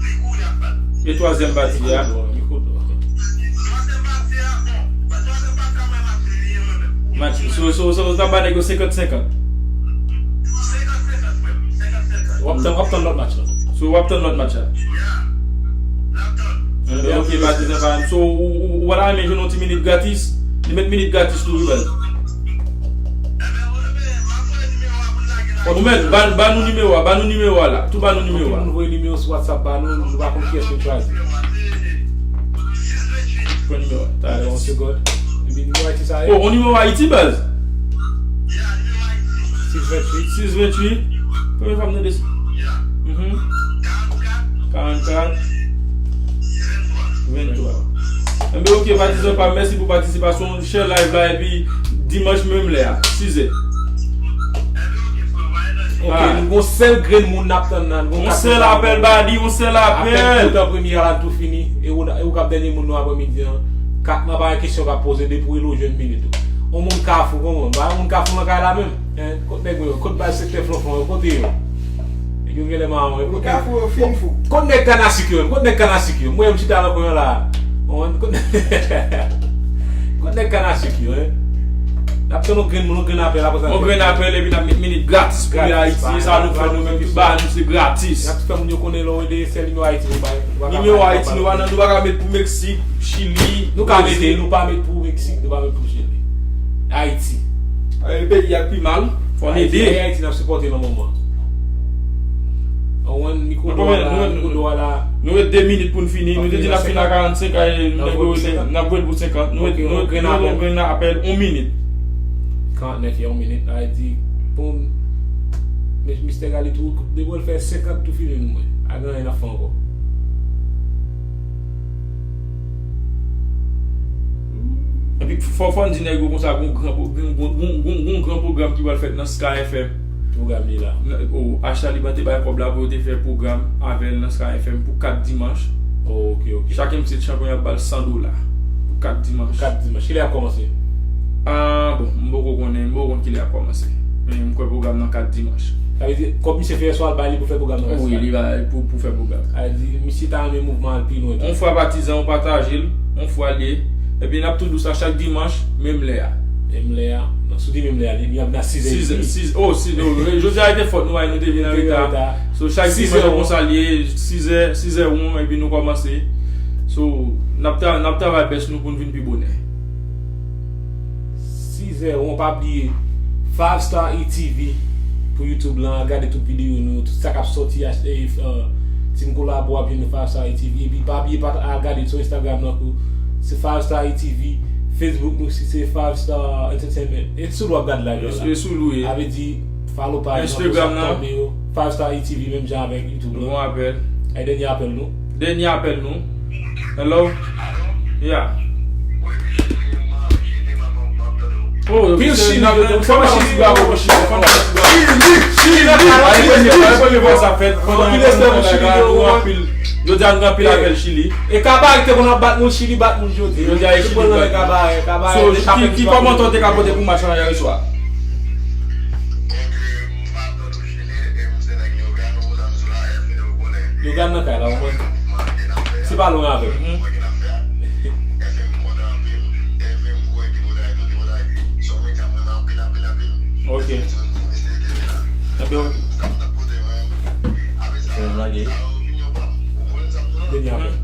li kouri ak Fat. E twazyèm pati a? Twazyèm pati a, bon, twazyèm pati a, mwen match li ye, mwen menm. Match, so, so, so, w ta ba nèg yo senkant senkant. Senkant senkant, frè m. Senkant senkant. W ap tann, w ap tann lòt match la. So, w ap tann lòt match la. Yeah. N ap tann. Enben, ok, patizan pa m. So, ou, ou, ou pa ta renmen jwenn yon ti minit gratis? Li met minit gratis tou, wi, baz. Enben, enben, m ap voye nimewo a. Ou mèt, ba, ba nou nimewo a, ba nou nimewo a la. Tou ba nou nimewo a. Anpil moun voye nimewo sou WhatsApp ba nou, nou pa konn kiyès nou chwazi. Pran nimewo a. Talè yon segond. Epi nimewo Ayiti sa ye? Oh, on nimewo Ayiti, baz. Sis venntuit. Sis venntuit. Premye fwa m tande sa. Mhm. Karannkat. Venntwa. Enben, ok, patizan pa m, mèsi pou patisipasyon w. Share live la, epi dimanch menm lè a, sizè. Ok, ah, nou gon sèl grenn moun n ap tann nan. Nou gon kat moun n ap tann. On sèl apèl, Badi, on sèl apèl. Apèl tout an premye a la, tou fini. E ou, e ou k ap dènye moun nou aprèmidi an. Kat nan pa gen kesyon k ap poze depi w elo jwenn minit ou. On moun Kafou, kòman? Pa gen moun Kafou nan kay la menm? Hein, kot nèg yo? Kot baz sektè Flonflon yo? Kote yo? Nèg yo genlè mawon, kote? Kafou yo fin fou. Kot nèg Kanasik yo menm? Kot nèg Kanasik yo? Mwen menm chita nan kwen an la. Ou konprann? Kot nèg Kanasik yo, hein? N ap tann yon grenn moun, yon grenn apèl, apre sa. Yon grenn apèl, epi n ap met minit gratis pou Ayiti. Sa nou fè, nou menm ki ba nou, se gratis. N ap fè moun yo konnen lè w ede, se nimewo Ayiti nou bay. Nimewo Ayiti, nou pa nan, nou pa ka met pou Meksik, Chili, Brezil. Nou ka mete, nou pa met pou Meksik, nou pa met pou Chili. Ayiti. E peyi a pi mal, fò n ede. Ayiti, Ayiti n ap sipòte nan moman. Anwen, mikwo dlo a la, mikwo dlo a la. Nou ret de minit pou n fini. Nou te di n ap fini a karannsenk, a, nèg yo rete, n ap voye l pou senkant. Nou ret, nou ret, nou ret yon grenn apèl, yon minit. Karantnèf, yon minit. A di, pou m, Mistè Galitou, depi w fè senkant tou fini nou mwen. A gen anyen n ap fè ankò. Epi fò, fò n di nèg yo konsa, gon gran pwo-, gon, gon, gon, gon, gon gran pwogram ki pral fèt nan Sky F M. Pwogram li la. Nan, o, H Talibante bay kòb la pou yo te fè pwogram avè l nan Sky F M pou kat dimanch. Oh, ok, ok. Chak M C chanpyon y ap ba l san dola pou kat dimanch. Pou kat dimanch. Kilè y ap kòmanse? Ah, bon, m poko konnen, m poko konn kilè y ap kòmanse. Men m kwè pwogram nan kat dimanch. Sa vle di, kòb misye fè yèswa, l bay li pou fè pwogram nan. Wi, li bay pou, pou fè pwogram. Sa vle di, misye ta renmen mouvman an al pi lwen tou. On fwa patizan, ou pataje l, on fwa l ye. Epi n ap tou di w sa chak dimanch, menm lè a. Menm lè a. Non, si w di menm lè a, li, li ap nan sizè edmi. Sizè, sizè, oh, si, oh, jodi a te fòt nou, nou te vin an reta. Nou te vin an reta. So, chak dimanch, konsa l ye, sizè, sizè won, epi nou kòmanse. So, n ap tra-, n ap travay bèst nou pou n vin pi bonè. Sizè won, pa bliye, Five Star E T V pou YouTube lan, al gade tout videyo nou, tout sa k ap sòti, achte, eh, Team Kolabo ap jwenn nou Five Star E T V, epi pa bliye pa al gade sou Instagram lan tou, se Five Star E T V, Facebook nou si se Five Star Entertainment. E sou l w ap gade live la. E sou l ou ye. Sa vle di, follow page lan pou sa k tonbe yo. Five Star E T V, menm jan avèk YouTube lan. Bon apèl. E dènye apèl nou. Dènye apèl nou. Hello? Yeah. Oh, pil Chili, yo, fò n ba Chili bravo pou Chili. Fò n ba Chili bravo. Chili, Chili, Chili. Premye fwa sa fèt. Anpil respè pou Chili, yo, anpil. Jodi a nou gen anpil apèl Chili. E Kabarè te konn ap bat moun, Chili bat moun jodi. Jodi a e Chili bat. So, ki, ki kòmantè w te ka pote pou match lan yè swa? Logan nan kay la, ou konprann? Se pa lwen avè m. Ok. Ebyen, ok. Dènye apèl.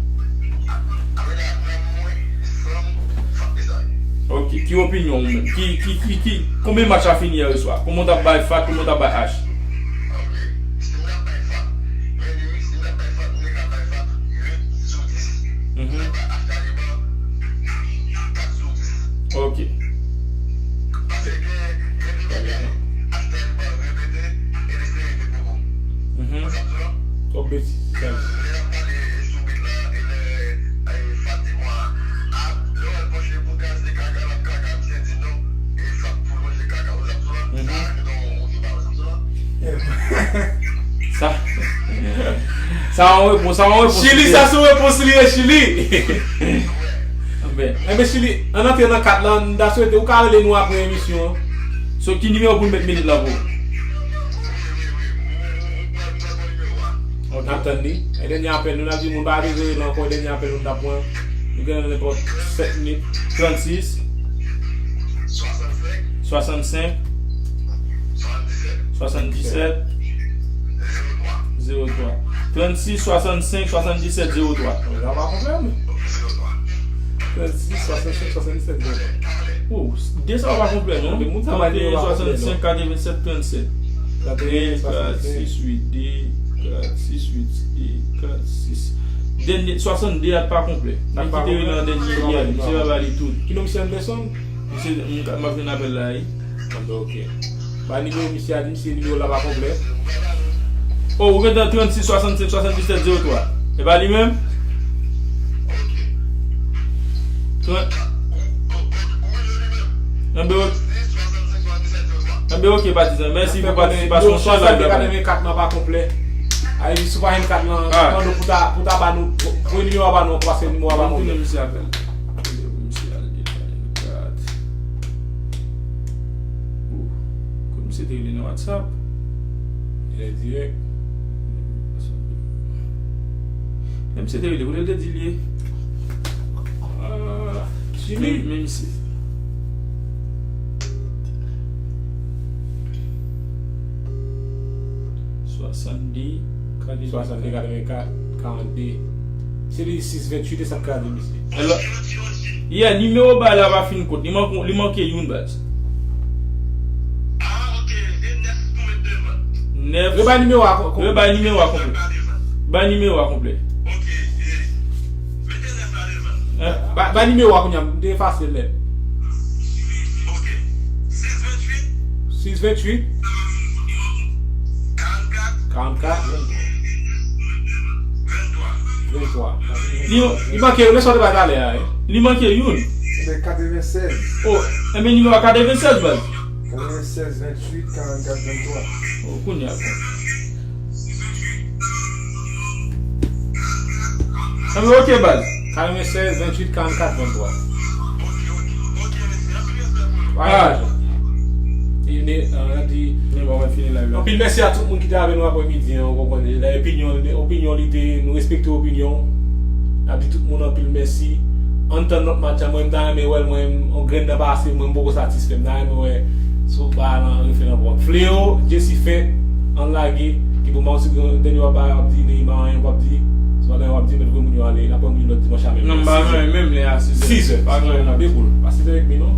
Ok, ki opinyon ou menm? Ki, ki, ki, ki, konbyen match la fini yè swa? Kòman w t ap bay Fat, kòman w t ap bay H? Ok, si m t ap bay Fat, men li, si m t ap bay Fat, m te ka bay Fat uit sou dis. M t ap bay H Talibante kat sou dis. Ok. Paske gen, gen de bagay H Talibante repete e li se rete bobo. Mhm. Ou sa m di w la? Twòp betiz. Lè, lè l ap pale sou bit la, e lè, e, Fat di, bon, a, lè w al panche pou gaz de kaka, l ap kaka, misye di non, e Fat pou l manje kaka. Ou sa m di w la? Mhm. Sa, sa, sa yon repons, sa yon repons. Chili, sa se yon repons li ye, Chili. Enben. Enben, Chili, ann antre nan kat lan, m ta swete ou ka rele nou apre emisyon an. So, ki nimewo pou n met minit lan pou ou? Ok. N ap tann li. E dènye apèl nou, n ap di moun pa bezwen rele ankò, e dènye apèl nou, n ap pran. Nou gen nan nenpòt sèt minit. Trannsis. Swasannsenk. Swasannsenk. Swasanndisèt. Zewo twa. Trannsis, swasannsenk, swasanndisèt, zewo twa. Sa pa konplè, men. Trannsis, swasannsenk, swasanndisèt, zewo twa. Oh, de sa pa konplè, non. Trannsis, swasannsenk, katrevensèt, trannsèt. Kat, sis, uit, de, kat, sis, uit, de, kat, sis. Dènye, swasannde a t pa konplè. Mwen ki te rele an dènye yè, misye pa ba li tout. Ki non misye Anderson? Misye, m ka, m ap jwenn apèl la, wi. Ah, ben, ok. Ba nimewo misye a, di misye nimewo la pa konplè. Oh, ou gentan trannsis swasannsenk swasanndiset zewo twa. E pa li menm? Trant. Enben, ok. Enben, ok, patizan. Mèsi pou patisipasyon w. Swasannde katrevenkat nan pa konplè. Ay, si w pa jwenn kat lan, mande pou ta, pou ta ba nou, voye nimewo a ba nou ankò, paske nimewo a pa konplè. Ban m tounen misye apèl. Misye al detay kat. Ou, kot misye te rele nan WhatsApp? Li dirèk. Lè misye te rele, kote l te di l ye? Ah, Jimmy. Men, men misye. Swasannde, katrevenkat. Swasannde, katrevenkat, karannde. Se li sis venntuit e sa k ka di misye. Alò, yeah, nimewo bay la pa fin kout. Li manke, li manke youn, baz. Ah, ok. E nèf pou met devan. Nèf. Rebay nimewo a, kon-, kon-, rebay nimewo a konplè. Bay nimewo a konplè. Ok, e, mete nèf la devan. Hein? Ba, ba nimewo a kounye a, m te efase l nèt. Ok. Sis venntuit. Sis venntuit. Karannkat. Karannkat. Venntwa. Li, li manke youn, men sa w te bay talè a, wi. Li manke youn. Se katrevennsèz. Oh, enben nimewo a katrevennsèz, baz. Katrevennsèz venntuit karannkat venntwa. Oh, kounye a, bon. Enben, ok, baz. Katrevennsèz venntuit karannkat venntwa. Ah. E, ne, euh, n ap di, men bon, mwen fini live la. Anpil mèsi a tout moun ki te avè nou aprèmidi an, ou konprann, la opinyon, opinyon li te, nou respekte opinyon. N ap di tout moun anpil mèsi. Ann tann lòt match la, mwen, m ta renmen wè l, mwen, yon grenn nan pa ase, mwen, m poko satisfè. M ta renmen wè si w pa nan refè nan pwòp. Fleo, Jessy Fent, ann lage. Ki bon, Mawsi gen dènye w ap bay, w ap di, Neymar anyen w p ap di. Si w pa gen w ap di, mèt voye moun yo ale. N ap wè moun yo lòt dimanch la menm. Non, m pa gen menm lè a sizè. Sizè, pa gen menm. Deboul. Pa sizè avèk mi, non.